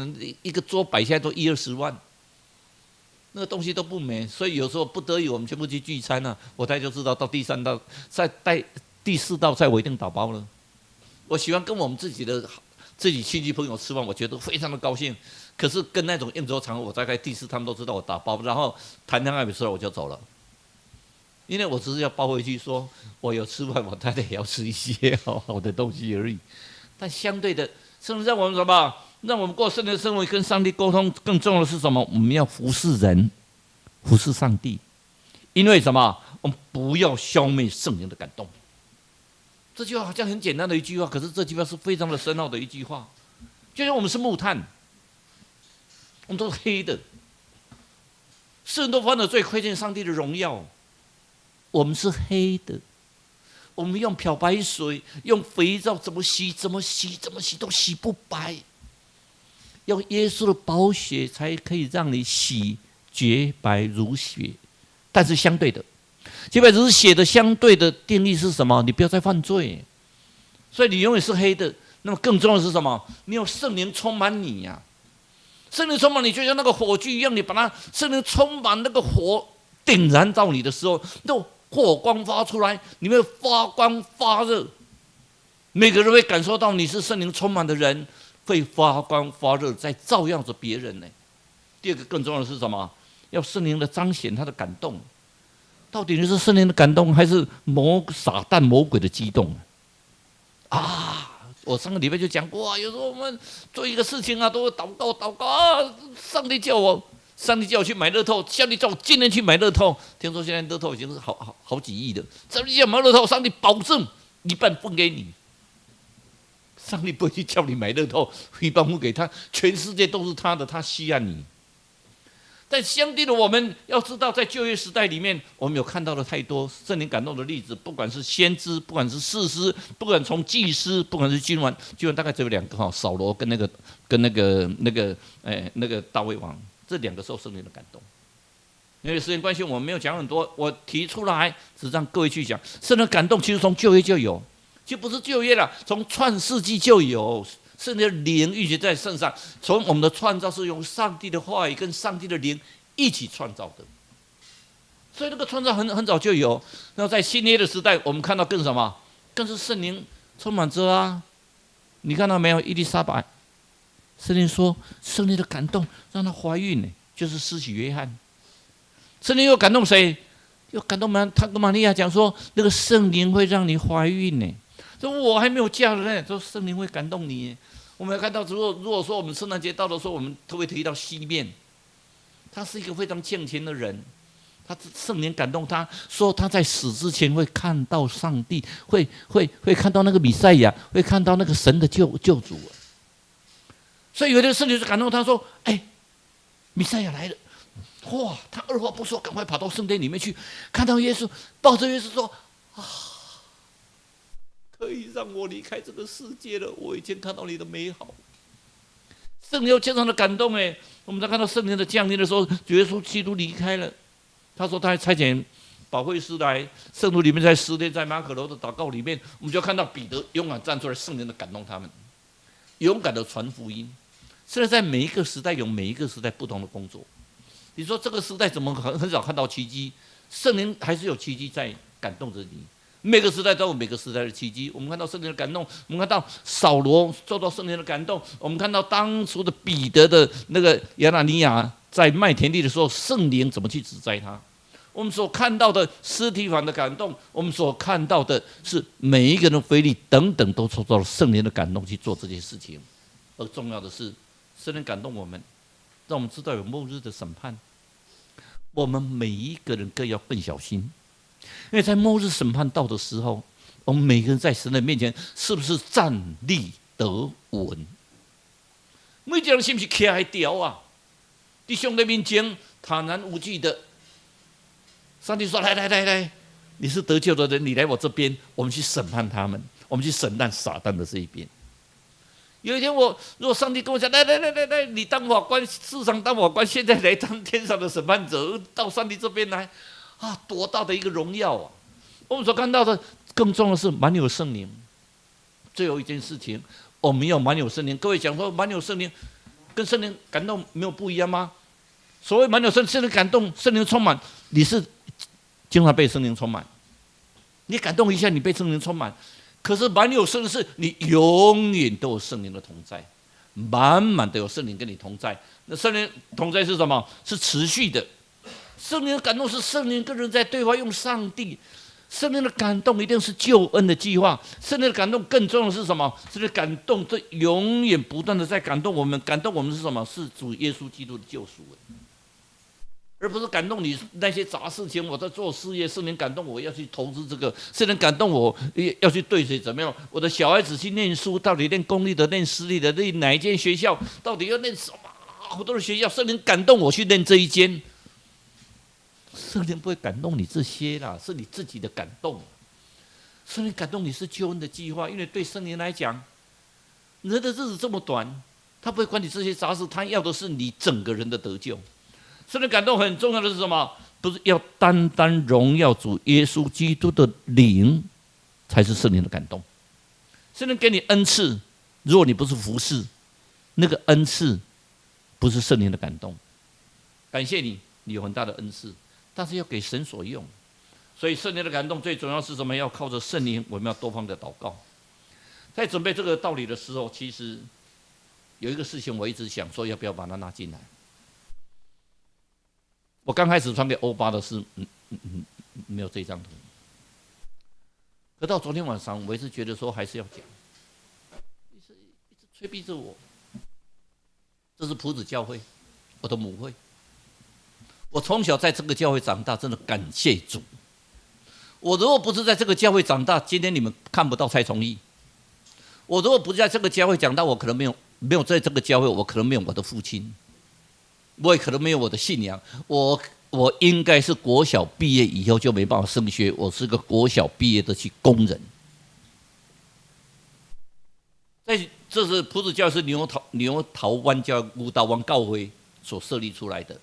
一個桌擺下來都一二十萬，那個東西都不美。所以有時候不得已，我們全部去聚餐啊，我大概就知道到第三道再帶第四道菜，我一定打包了。我喜歡跟我們自己的自己親戚朋友吃飯，我覺得非常的高興。可是跟那種應酬場合，我大概第四，他們都知道我打包，然後談戀愛的時候我就走了，因為我只是要包回去說，我有吃飯，我太太也要吃一些好好的東西而已。但相對的，甚至讓我們什麼？讓我們過聖靈的生活，跟上帝溝通。更重要的是什麼？我們要服侍人，服侍上帝。因為什麼？我們不要消滅聖靈的感動。這句話好像很簡單的一句話，可是這句話是非常的深奧的一句話。就像我們是木炭，我們都是黑的，世人都犯了罪，虧欠上帝的榮耀。我們是黑的，我們用漂白水、用肥皂怎麼洗、怎麼洗、怎麼洗都洗不白，用耶穌的寶血才可以讓你洗潔白如雪。但是相對的，潔白如雪的相對的定義是什麼？你不要再犯罪，所以你永遠是黑的。那麼更重要的是什麼？你有聖靈充滿你呀，聖靈充滿你，就像那個火炬一樣，你把它聖靈充滿那個火點燃到你的時候，那火光發出來，你會發光發熱，每個人會感受到你是聖靈充滿的人，會發光發熱，在照耀着別人呢。第二個更重要的是什麼？要聖靈的彰顯，他的感動。到底你是聖靈的感動，還是魔撒旦魔鬼的激動？啊！我上個禮拜就講過啊，有時候我們做一個事情啊，都會禱告禱告啊，上帝叫我去買樂透，上帝叫我今天去買樂透。聽說現在樂透已經是好幾億的，上帝叫買樂透，上帝保證一半分給你。上帝不會去叫你買樂透，一半分給他，全世界都是他的，他需要你。但相對的，我們要知道，在舊約時代裡面，我們有看到了太多聖靈感動的例子，不管是先知，不管是士師，不管從祭司，不管是君王，君王大概只有兩個哈，掃羅跟那個大衛王，這兩個受聖靈的感動。因為時間關係，我們沒有講很多，我提出來只讓各位去講聖靈感動，其實從舊約就有。就不是舊約了，從創世紀就有聖靈的靈運行在身上。從我們的創造是用上帝的話語跟上帝的靈一起創造的，所以那個創造很早就有。那在新約的時代，我們看到更什麼？更是聖靈充滿着啊！你看到沒有？伊麗莎白，聖靈說聖靈的感動讓她懷孕呢，就是施洗約翰。聖靈又感動誰？又感動瑪，他跟瑪利亞講說，那個聖靈會讓你懷孕呢。說我還沒有嫁呢，說聖靈會感動你。我們看到，如果說我們聖誕節到的時候，我們特別提到西面，他是一個非常敬虔的人，他聖靈感動他，說他在死之前會看到上帝，會看到那個彌賽亞，會看到那個神的救主。所以有的聖靈就感動他說：“哎，彌賽亞來了！”哇！他二話不說，趕快跑到聖殿裡面去，看到耶穌，抱着耶穌說：“啊，可以讓我離開這個世界了，我已經看到你的美好。”聖靈經常的感動哎，我們在看到聖靈的降臨的時候，主耶穌基督離開了，他說他還差遣保惠師來，聖徒裡面在10天，在馬可樓的禱告裡面，我們就看到彼得勇敢站出來，聖靈的感動他們，勇敢的傳福音。現在在每一個時代有每一個時代不同的工作。你說這個時代怎麼很少看到奇蹟？聖靈還是有奇蹟在感動着你。每個時代都有每個時代的奇蹟。我們看到聖靈的感動，我們看到掃羅受到聖靈的感動，我們看到當初的彼得的那個亞拿尼亞在賣田地的時候，聖靈怎麼去指摘他？我們所看到的司提反的感動，我們所看到的是每一個人腓利等等都受到了聖靈的感動去做這件事情。而重要的是，聖靈感動我們，讓我們知道有末日的審判。我們每一個人更要更小心，因為在末日審判到的時候，我們每個人在神的面前是不是站立得穩？每一個人是不是徛會牢啊？佇上帝面前坦然無懼的。上帝說：“來來來來，你是得救的人，你來我這邊，我們去審判他們，我們去審判撒旦的這一邊。”有一天我，如果上帝跟我講：“來來來來來，你當法官，世上當法官，現在來當天上的審判者，到上帝這邊來，啊，多大的一個榮耀啊！”我們所看到的，更重要的是滿有聖靈。最後一件事情，我們要滿有聖靈。各位講說滿有聖靈，跟聖靈感動沒有不一樣嗎？所謂滿有聖靈感動，聖靈充滿，你是經常被聖靈充滿，你感動一下，你被聖靈充滿。可是滿有聖靈是你永遠都有聖靈的同在，滿滿的有聖靈跟你同在。那聖靈同在是什麼？是持續的。聖靈的感動是聖靈跟人在對話，用上帝。聖靈的感動一定是救恩的計劃。聖靈的感動更重要的是什麼？聖靈感動，這永遠不斷的在感動我們。感動我們是什麼？是主耶穌基督的救贖，而不是感動你那些雜事情。我在做事業，聖靈感動我要去投資這個，聖靈感動我要去對誰怎麼樣？我的小孩子去念書，到底念公立的、念私立的，念哪一間學校？到底要念什麼？好多的學校，聖靈感動我去念這一間。聖靈不會感動你這些啦，是你自己的感動。聖靈感動你是救恩的計劃，因為對聖靈來講，人的日子這麼短，他不會管你這些雜事，他要的是你整個人的得救。聖靈感動很重要的是什麼？不是要單單榮耀主耶穌基督的靈，才是聖靈的感動。聖靈給你恩賜，如果你不是服侍，那個恩賜不是聖靈的感動。感謝你，你有很大的恩賜，但是要給神所用。所以聖靈的感動最重要是什麼？要靠着聖靈，我們要多方的禱告。在準備這個道理的時候，其實有一個事情我一直想說，要不要把它拿進來？我剛開始傳給歐巴的是，沒有這張圖。可到昨天晚上，我一直覺得說還是要講，一直一直催逼着我。這是埔子教會，我的母會。我從小在這個教會長大，真的感謝主。我如果不是在這個教會長大，今天你們看不到蔡崇義。我如果不在這個教會長大，我可能沒有在這個教會，我可能沒有我的父親。我也可能沒有我的信仰，我應該是國小畢業以後就沒辦法升學，我是個國小畢業的去工人。在這是埔子教是牛頭灣教牛頭灣教會所設立出來的。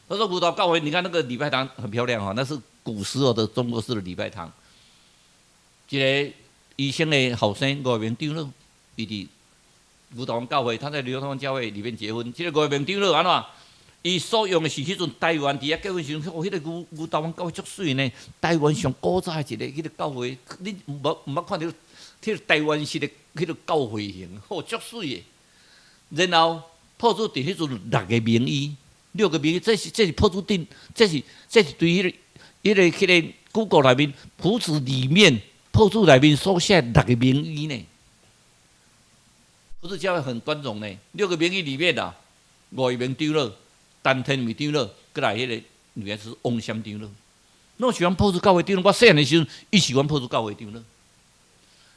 他說牛頭教會，你看那個禮拜堂很漂亮啊，那是古時候的中國式的禮拜堂。一個醫生的後生吳明長老，伊佇牛頭灣教會，他在牛頭灣教會裡面結婚。這个吳明長老按怎？伊所用的是彼陣台灣佇遐結婚時陣，哦，彼个牛頭灣教會足媠呢。台灣上古早的一个彼个教會，你毋捌看著彼个台灣式的彼个教會型，吼，足媠的。然後朴主佇彼陣六个名醫，六個名醫，這是朴主頂，這是對彼個 Google 內面，朴子裡面，朴主內面所寫六個名醫呢。朴子教會很端莊呢，六個名醫裡面啊，吳玉明長老、陳天明長老，閣來彼个女孩是翁山長老。攏是阮朴子教會長老，我細漢的時陣，伊是阮朴子教會長老。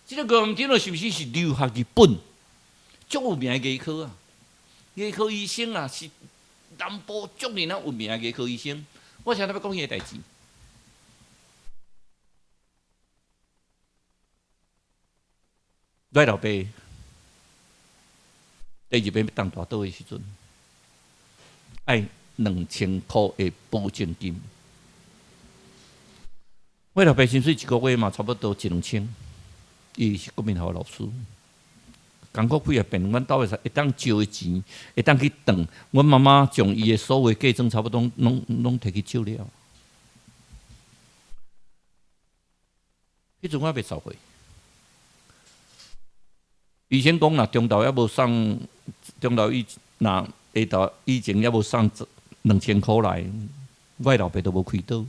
這个吳玉明長老是毋是是留學日本，足有名的牙科啊？牙科醫生啊，是南部足爾啊有名的牙科醫生。我現在欲講彼个代誌。我老爸第二擺欲動大刀的時陣，愛2000箍的保證金。我老爸薪水一个月嘛，差不多一兩千。伊是國民學校老師，艱苦幾啊遍，阮兜會使會當借的錢，會當去轉。阮媽媽將伊的所有嫁妝差不多攏提去借了。彼陣我猶未10歲。醫生講，若中晝猶無送，中晝以若下晝以前猶無送2000箍來，我老爸都無開刀。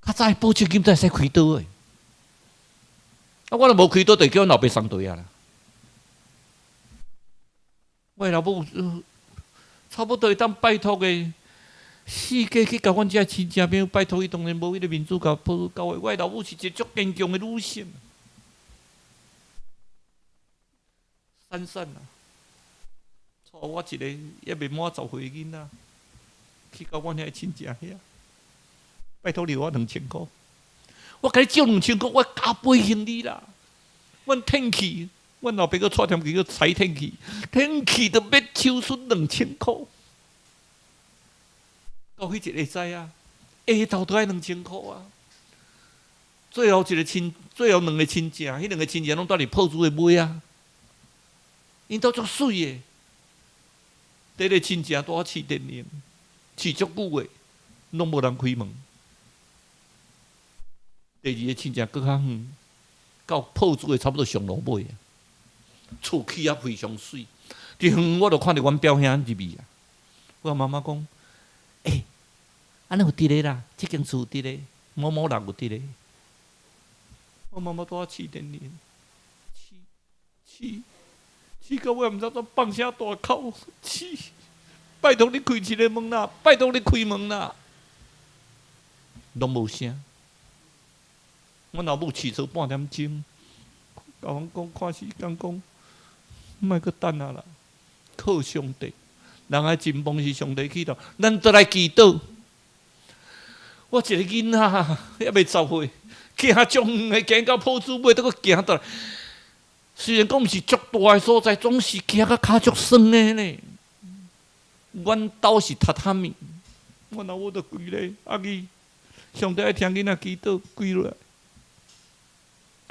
較早保證金才會使開刀的。啊，我若無開刀，就叫阮老爸送題啊啦。我老母差不多會當拜託的，四界去共阮遮親戚朋友拜託伊，當然無彼个面子共交代。我老母是一個足堅強的女性。散散啊，帶我一个猶未滿10歲的囡仔，去到阮遐親戚遐，拜託你予我兩千箍，我共你借兩千箍，我加倍還你啦。阮天氣，阮老爸閣帶添去閣裁天氣，天氣都欲手術兩千箍，到彼一下知啊，下晝都愛兩千箍啊。最後一个親，最後兩个親戚，彼兩个親戚攏蹛佇朴主的尾啊。𪜶兜足媠的，第一个親戚拄仔試電鈴，試足久的，攏無人開門。第二个親戚閣較遠，到朴主的差不多上路尾啊，厝起啊非常媠。佇遠我就看著阮表兄入去啊，我媽媽講：欸，按呢有佇咧啦，這間厝有佇咧，某某人有佇咧。我媽媽拄仔試電鈴，試試。試到尾毋知怎放聲大哭，試，拜託你開一个門啦，拜託你開門啦，攏無聲。阮老母試做半點鐘，共阮講看時間，講莫閣等啊啦，靠上帝，人的真幫是上帝去到，咱倒來祈禱。我一个囡仔猶未10歲，行足遠的，行到朴主尾，閣行倒來。雖然講毋是足大的所在，總是行甲跤足酸的呢。阮兜是榻榻米，阮老母就跪咧，阿姨，上帝愛聽囡仔祈禱，跪落來。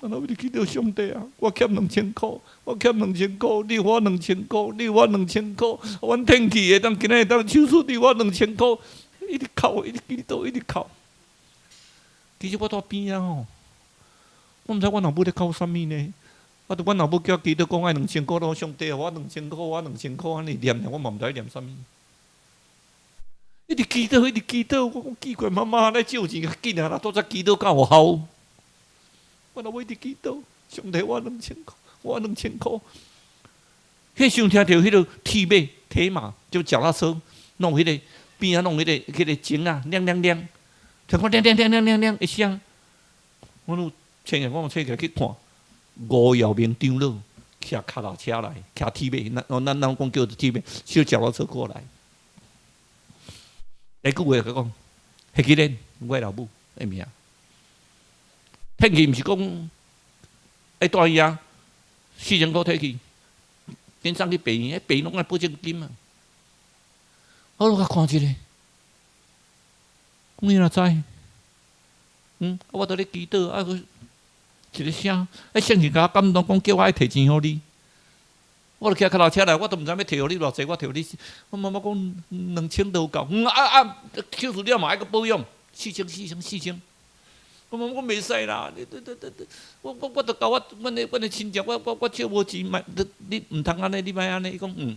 阮老母就祈禱上帝啊，我欠兩千箍，我欠兩千箍，你予我兩千箍，你予我兩千箍，阮天氣會當今仔會當手術，你予我兩千箍，一直哭，一直祈禱，一直哭。其實我佇邊仔吼，我毋知阮老母咧哭啥物呢。啊！著阮老母叫我祈禱講愛兩千箍，囉上帝，予我兩千箍，我兩千箍，按呢念念，我嘛毋知念啥物。一直祈禱，一直祈禱，我講奇怪，媽媽來借錢較緊啊啦，拄才祈禱敢有效？我老母一直祈禱，上帝，我兩千箍，我兩千箍。彼時陣聽著彼个鐵馬，鐵馬就腳踏車，弄彼个邊仔弄彼个鐘仔，亮亮亮，聽講亮亮亮亮亮亮一聲，我攏穿起，我穿起來去看。吳耀明長老騎腳踏車來，騎鐵馬，咱講叫做鐵馬，小腳踏車過來。下句話佮講，彼個咧，我老母的名。退去毋是講愛帶伊啊，4000箍退去，緊送去病院，彼病院攏愛保證金啊。我落來看一下，講你哪知？我佇咧祈禱，啊，閣一个聲，欸，聖神共我感動，講叫我愛提錢予你。我就騎腳踏車來，我都毋知欲提予你偌濟，我提予你。我媽媽講2000都有夠。嗯啊啊，手術了嘛愛閣保養，四千四千四千。我媽媽講袂使啦，你你你你我著共我阮的親戚，我借無錢，莫你你毋通按呢，你莫按呢。伊講嗯。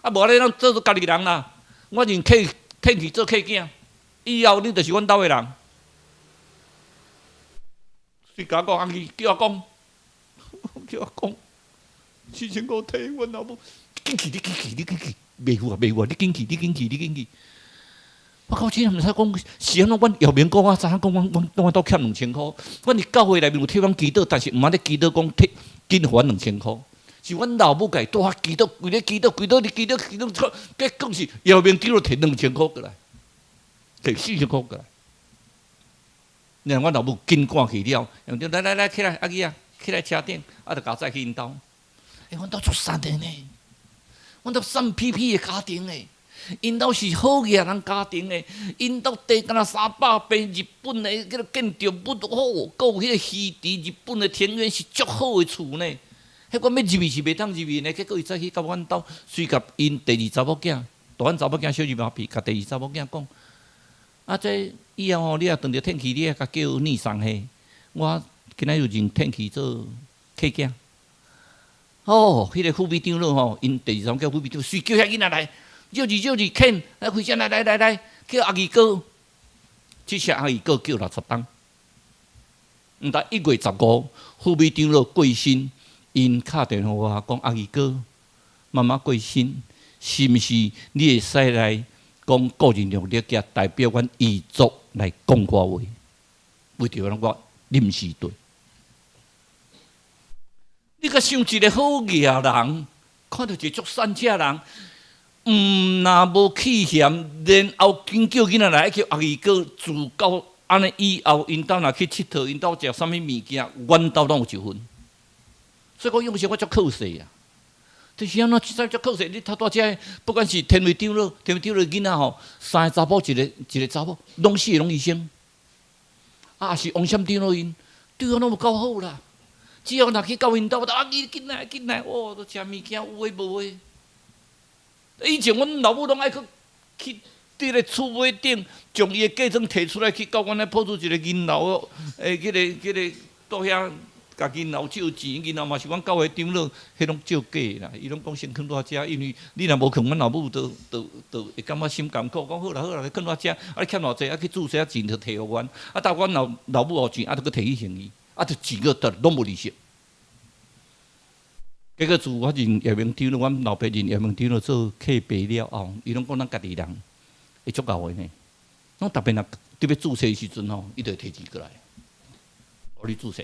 啊，無按呢，咱做做家己人啦。我認客退去做客囝，以後你就是阮兜的人。隨共我講，阿姨叫我講，叫我講，4000箍提阮老母，緊去，你緊去，你緊去，袂有啊，袂有啊，你緊去，你緊去，你緊去。我到這毋知講是按怎，阮姚明哥我知影講，阮兜欠兩千箍，阮佇教會內面有替阮祈禱，但是毋通咧祈禱講替緊予阮兩千箍，是阮老母家拄仔祈禱，規咧祈禱，規倒咧祈禱，祈禱，結果是姚明長老提兩千箍過來，提4000箍過來。然後阮老母緊趕去了，來來來，起來，阿姊啊，起來車頂，啊，就共我載去𪜶兜。欸，阮兜足捒的呢，阮兜捒屁屁的家庭的，𪜶兜是好額人家庭的，𪜶兜地敢若300平，日本的彼个建築物好，閣有彼個魚池，日本的庭園是足好的厝呢。彼我欲入去是袂當入去呢，結果伊早起到阮兜，隨共𪜶第二查某囝，大漢查某囝小入馬屁，共第二查某囝講。啊！這以後吼，你若轉著天氣，你愛共叫你送去。我今仔日認天氣做客囝。哦，彼個副秘長老吼，𪜶第二三叫副秘長，隨叫遐囡仔來，少二少二肯，來開車來來來來，叫阿二哥。這下阿二哥叫60冬。毋但1月15，副秘長老過身，𪜶敲電話我講阿二哥，媽媽過身，是毋是你會使來？講個人能力，代表阮遺族來講我話，為著阮我臨時對。你閣想一個好額人，看著一個足善者人，毋若無氣嫌，然後緊叫囡仔來，叫阿二哥自到按呢以後，𪜶兜若去𨑨迌，𪜶兜食啥物物件，阮兜攏有一份。所以講用時我足可惜啊。就是按怎，這才足可惜。你頭拄遮，不管是天惠長老、天惠長老囡仔吼，三個查某一个一个查某，攏四個攏醫生。啊，是王閃長老𪜶，對我攏有夠好啦。只要若去到𪜶兜，阿姨緊來緊來，哦，都食物件有的無的。以前阮老母攏愛去去佇咧厝尾頂，將伊的嫁妝提出來去到阮咧鋪出一個銀樓，欸，彼个彼个倒遐。共銀樓借錢，銀樓嘛是阮教會長老，彼攏借假啦。伊攏講先囥佇遮，因為你若無囥，阮老母就就就會感覺心艱苦。講好啦好啦，你囥佇遮，啊你欠偌濟，啊去注冊啊錢就提予阮。啊，到阮老老母予錢，啊，就閣提去還伊，啊，就錢閣得攏無利息。結果自我認葉明長老，阮老爸認葉明長老做客爸了後，伊攏講咱家己人會足𠢕的呢。攏特別若特別注冊的時陣吼，伊就會提錢過來，予你注冊。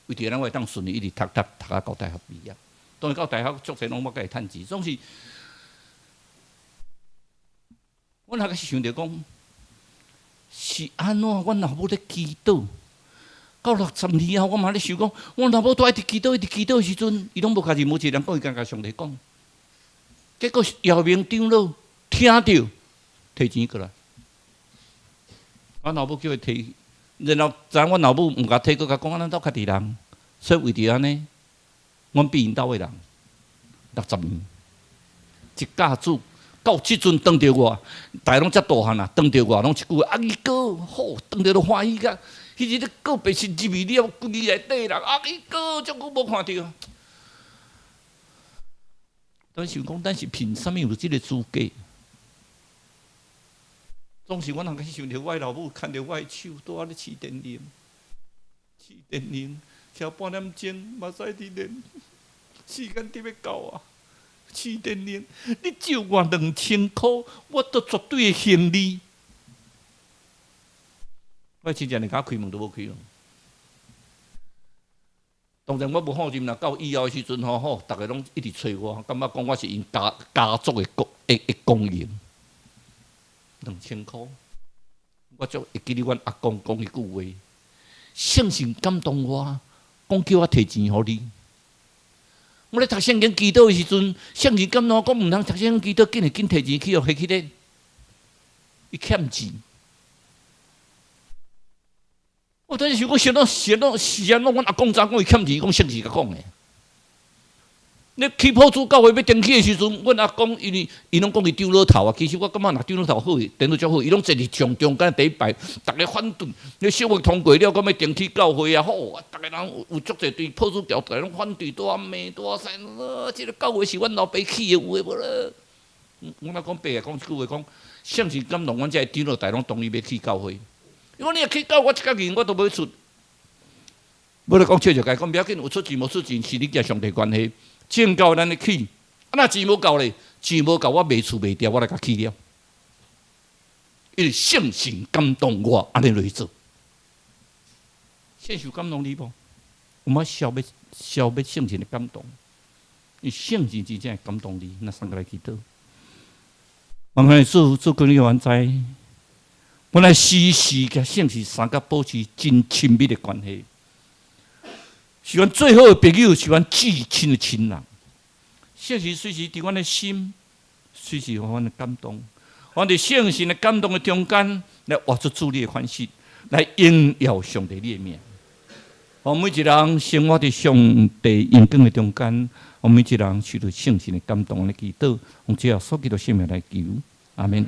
為著咱會當順利一直讀讀讀到大學畢業，當然到大學足濟攏我家己趁錢，總是，阮若閣想著講，是按怎？阮老母咧祈禱，到60年後，我嘛咧想講，阮老母都一直祈禱，一直祈禱的時陣，伊攏無共任何一個人講，伊共共上帝講。結果姚明長老聽著，提錢過來，阮老母叫伊提。然後知影阮老母毋共提，閣共講，咱兜家己人，所以為著按呢，阮比𪜶兜的人六十年，一家子到這陣當著我，大家攏遮大漢啊，當著我攏一句話，阿二哥好，當著都歡喜甲。彼日咧告別式入去了，規內底人，阿二哥足久無看著。咱想講，咱是憑啥物有這个資格？總是阮通開始想著我老母牽著我的手，拄仔咧試電鈴，試電鈴，徛半點鐘，目屎佇練，時間佇欲到啊！試電鈴，你借我2000箍，我都絕對會還你。我親戚連共我開門都無開門。當然我無放心啦，到以後的時陣吼吼，逐个攏一直揣我，感覺講我是𪜶家家族的光的的光榮。2000箍，我足會記得阮阿公講一句話，聖神感動我，講叫我提錢予你。我咧讀聖經祈禱的時陣，聖神感動我講毋通讀聖經祈禱，緊會緊提錢去予彼去咧，伊欠錢。我等是讲，是怎是怎是按怎？阮阿公知影讲伊欠钱，讲圣神共讲的。你去朴主教会欲登记的时阵，阮阿公因为伊拢讲伊长老头啊，其实我感觉若长老头好，电脑较好，伊拢坐伫上中间第一排，逐家反对。你小学通过了，阁欲登去教会啊，好，逐家人有足济对朴主教，逐家拢反对，拄仔骂，拄仔使，这个教会是阮老爸起的，有的无咧？阮阿公爸啊讲一句话，讲圣神感动阮这长老大拢同意欲去教会。因为你若去教我一角银，我都欲出。无咧讲笑就解，讲不要紧，有出钱无出钱是你佮上帝关系。正够咱咧起，啊若钱无够咧，钱无够我卖厝卖掉，我来共起了。因为圣神感动我，按呢落去做。圣神感动你无？有冇消灭消灭圣神的感动？因为圣神真正会感动你，那三个来祈祷。我们做做管理员知，阮爱时时佮圣神三个保持真亲密的关系。是阮最好的朋友，是阮至亲的亲人。圣神随时伫阮的心，随时予阮的感动。阮伫圣神的感动的中间，来活出主你的款式，来荣耀上帝你的名。予每一人生活伫上帝荣光的中间，予每一人受到圣神的感动来祈祷，奉主耶稣基督圣名来求，阿们。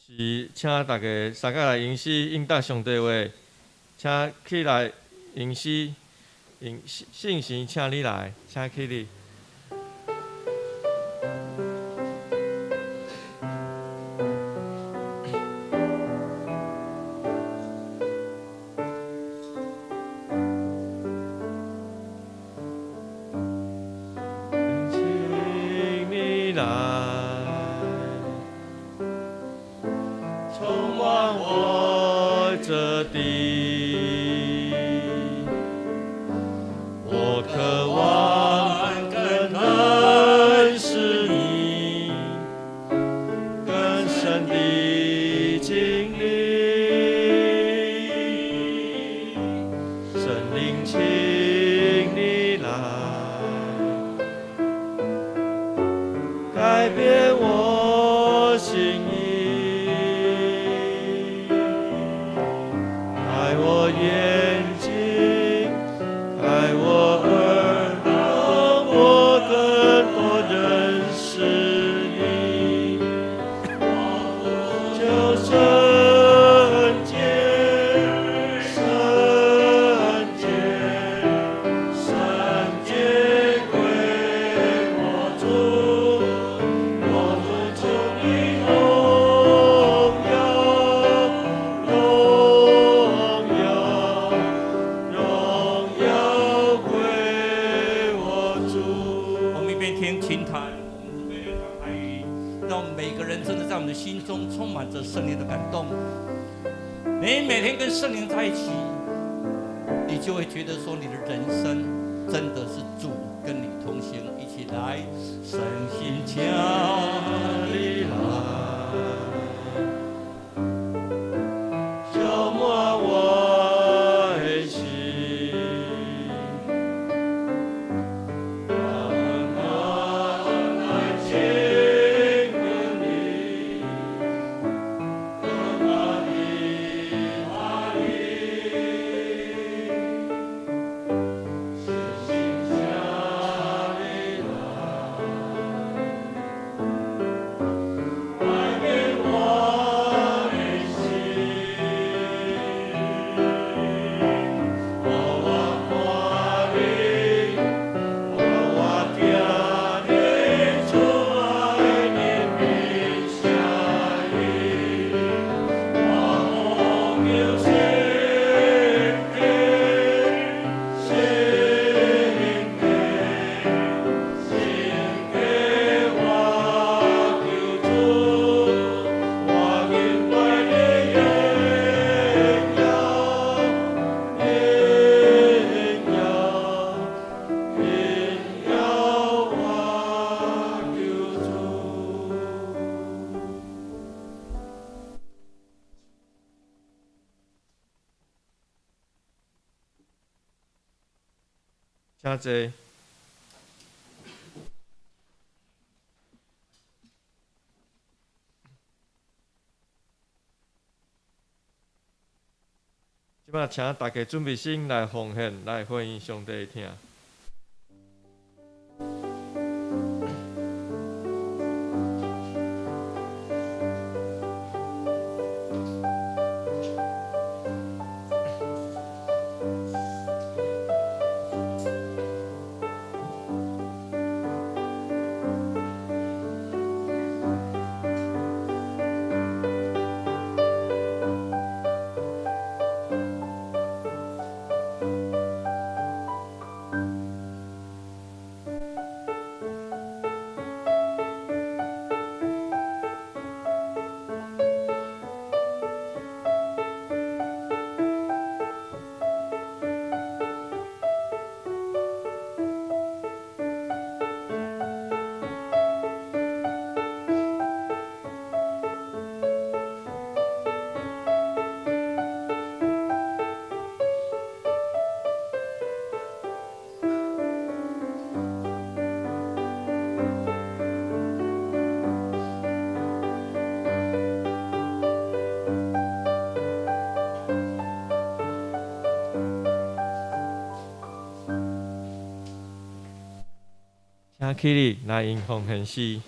是，请大家三个来吟诗应答上帝话，请起来吟诗，吟圣神，请你来，请起立。请你来，充满我这地，我渴望更认识你，更深的经历。圣灵，请你来，改变我心意，开我眼睛，开我耳，让我更多认识你。求圣洁，圣洁，圣洁归我主，我主求你荣耀，荣耀，荣耀归我主。我们一边听琴弹，我们一边讲台语，让每个人真的在我们的心中充满着圣灵的感动。你每天跟圣灵在一起，你就会觉得说你的人生真的是主跟你同行，一起来，圣神请你来，充满我的心，我来亲近你，更加的爱你，圣神请你来。改变我的心，予我看你，予我听你主爱怜悯声音，我呼求圣洁，圣洁，圣洁我求主，我敬拜你荣耀，荣耀，荣耀我求主。请坐。這擺請大家準備心來奉獻，來回應上帝的疼。請起立來用奉獻詩。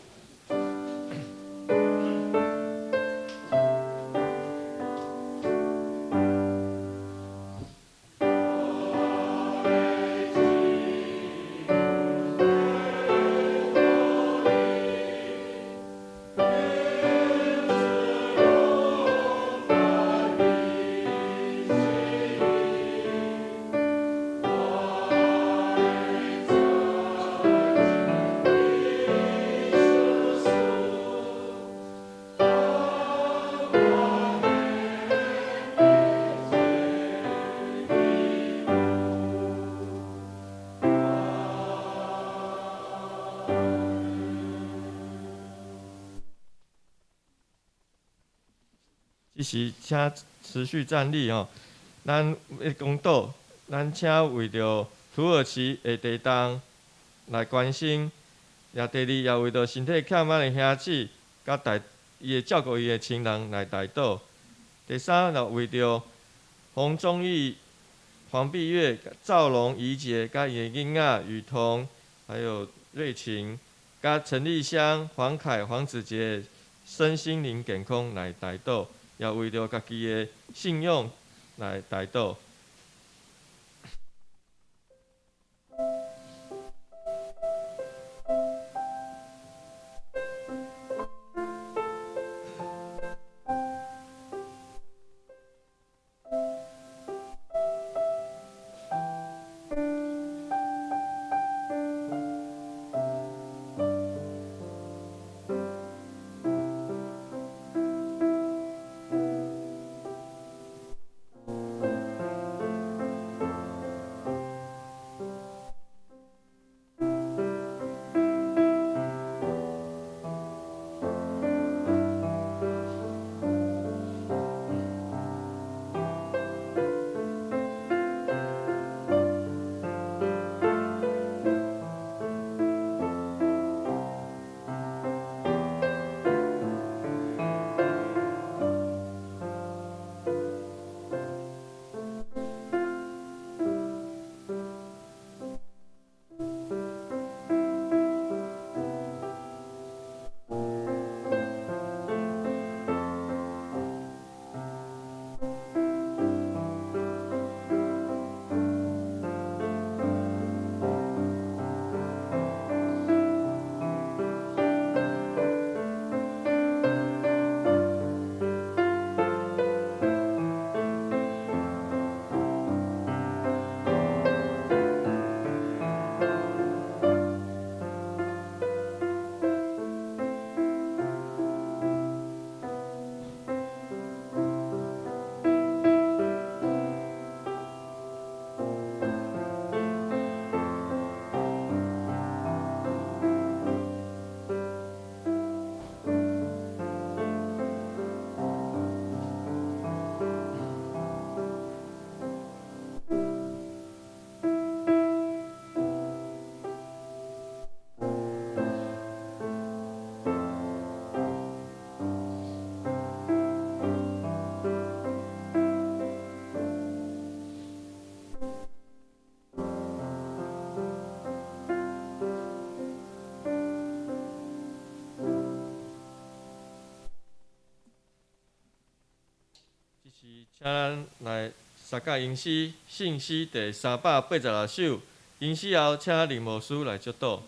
這時請持續站立吼，咱咧講道，咱請為著土耳其的地動來關心，也第二也為著身體欠慢的兄姊，佮代伊的照顧伊的親人來代禱。第三，就為著洪忠義、黃碧月、趙龍、怡杰，佮伊的囡仔雨桐，還有瑞琴，佮陳麗香、黃凱、黃子傑身心靈健康來代禱。也為著家己的信仰來代禱。時，請咱來相佮吟詩，聖詩第386首。吟詩後，請林牧師來祝禱。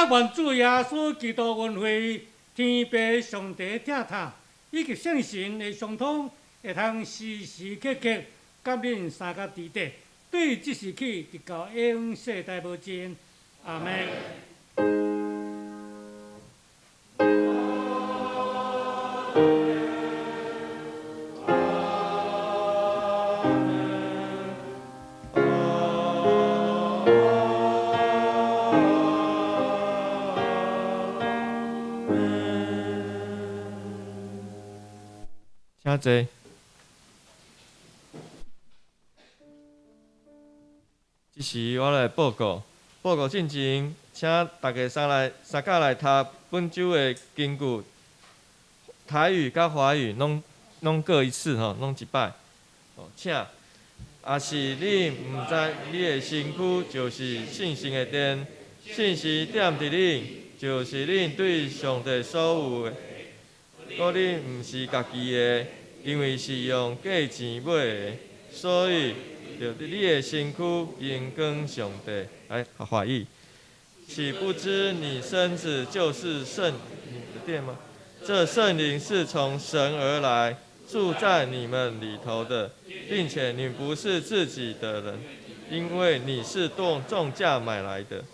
願主耶穌基督恩惠、天父上帝疼痛，以及聖神的相通，會通時時刻刻佮恁相佮佇底，對這時起，直到永世代無盡。阿們。請坐。這時我來報告，報告進前，請大家三來相佮來讀本週的經句，台語佮華語攏攏各一次吼，攏一擺。哦，請。抑是恁毋知你的身軀就是聖神的殿，聖神踮佇恁，就是恁對上帝所有的。閣恁毋是家己的，因為是用價錢買的，所以著你的身軀榮光上帝。來，華語。豈不知你身子就是聖靈的殿嗎？這聖靈是從神而來，住在你們裡頭的，並且你不是自己的人，因為你是用重價買來的。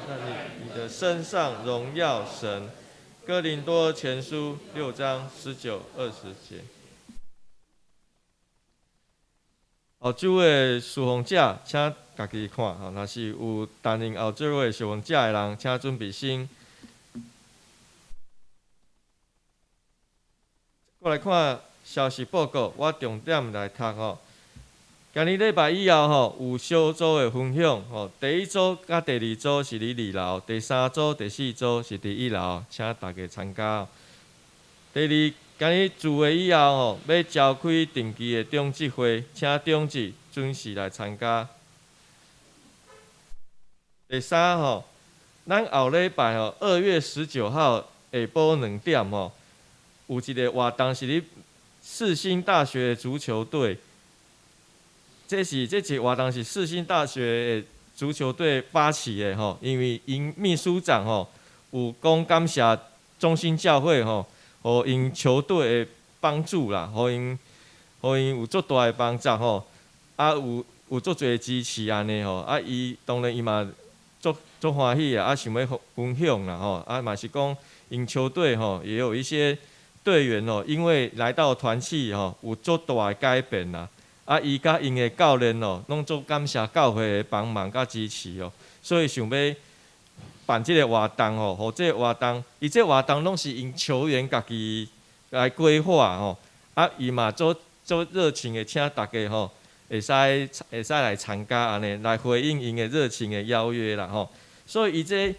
那你的身上榮耀神。哥林多前書6章19、20節。後週的侍奉者，請家己看吼。若是有擔任後週的侍奉者的人，請準備先。過來看消息報告，我重點來讀吼。今日禮拜以後吼，有小組的分享吼。第一組佮第二組是佇二樓，第三組、第四組是佇一樓，請大家參加。第二，今日聚會以後吼，欲召開定期的長執會，請長執準時來參加。第三吼，咱後禮拜吼，2月19號下晡2點吼，有一個活動是佇世新大學的足球隊。這是這一個活動是世新大學的足球隊發起的吼，因為𪜶秘書長吼有講感謝中心教會吼，予𪜶球隊的幫助啦，予𪜶予𪜶有足大的幫助吼，啊有有足濟支持按呢吼，啊伊當然伊嘛足足歡喜啊，啊想欲分享啦吼，啊嘛是講𪜶球隊吼也有一些隊員哦，因為來到團契吼有足大的改變啦。啊，伊佮𪜶的教練哦，攏足感謝教會的幫忙佮支持哦，所以想欲辦這個活動吼，予這個活動，伊這個活動攏是𪜶球員家己來規劃吼，啊，伊嘛足足熱情的請大家吼，會使會使來參加按呢，來回應𪜶的熱情的邀約啦吼。所以伊這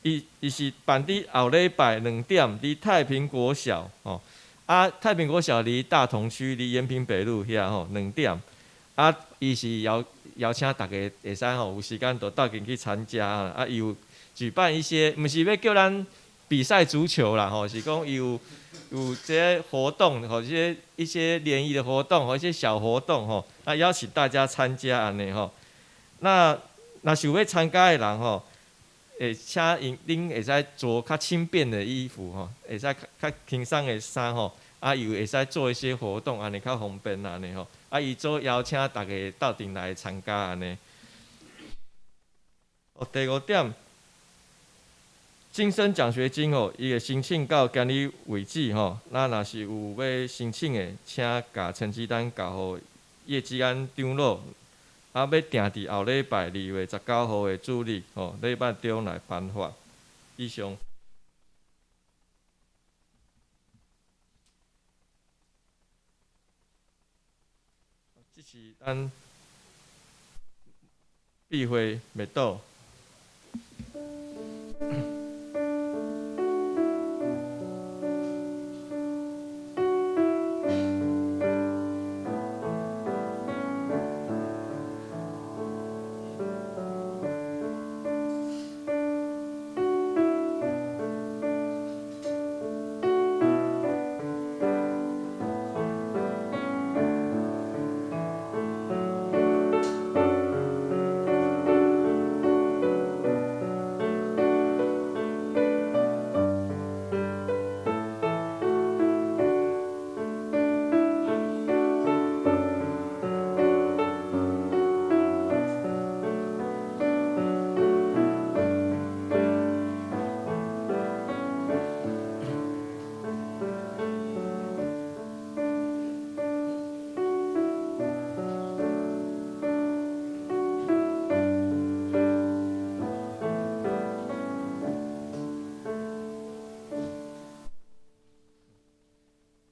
伊伊是辦佇後禮拜2點，佇太平國小吼。啊，太平國小離大同區，離延平北路遐吼，2點。啊，伊是邀邀請大家會使吼，有時間就鬥陣去參加啊。啊，伊有舉辦一些，毋是欲叫咱比賽足球啦吼，是講伊有有這個活動，吼，這些一些聯誼的活動，或一些小活動吼，啊，邀請大家參加按呢吼。那若想欲參加的人吼，會請𪜶恁會使著較輕便的衣服吼，會使較較輕鬆的衫吼，啊，又會使做一些活動，按呢較方便按呢吼。啊，伊做邀請大家鬥陣來參加按呢。哦，第五點，新生獎學金吼，伊會申請到今日為止吼。那若是有欲申請的，請共成績單交予葉基安長老。啊，欲定佇後禮拜2月19號的主日吼，禮拜中來頒發。以上。這是咱庇會默禱。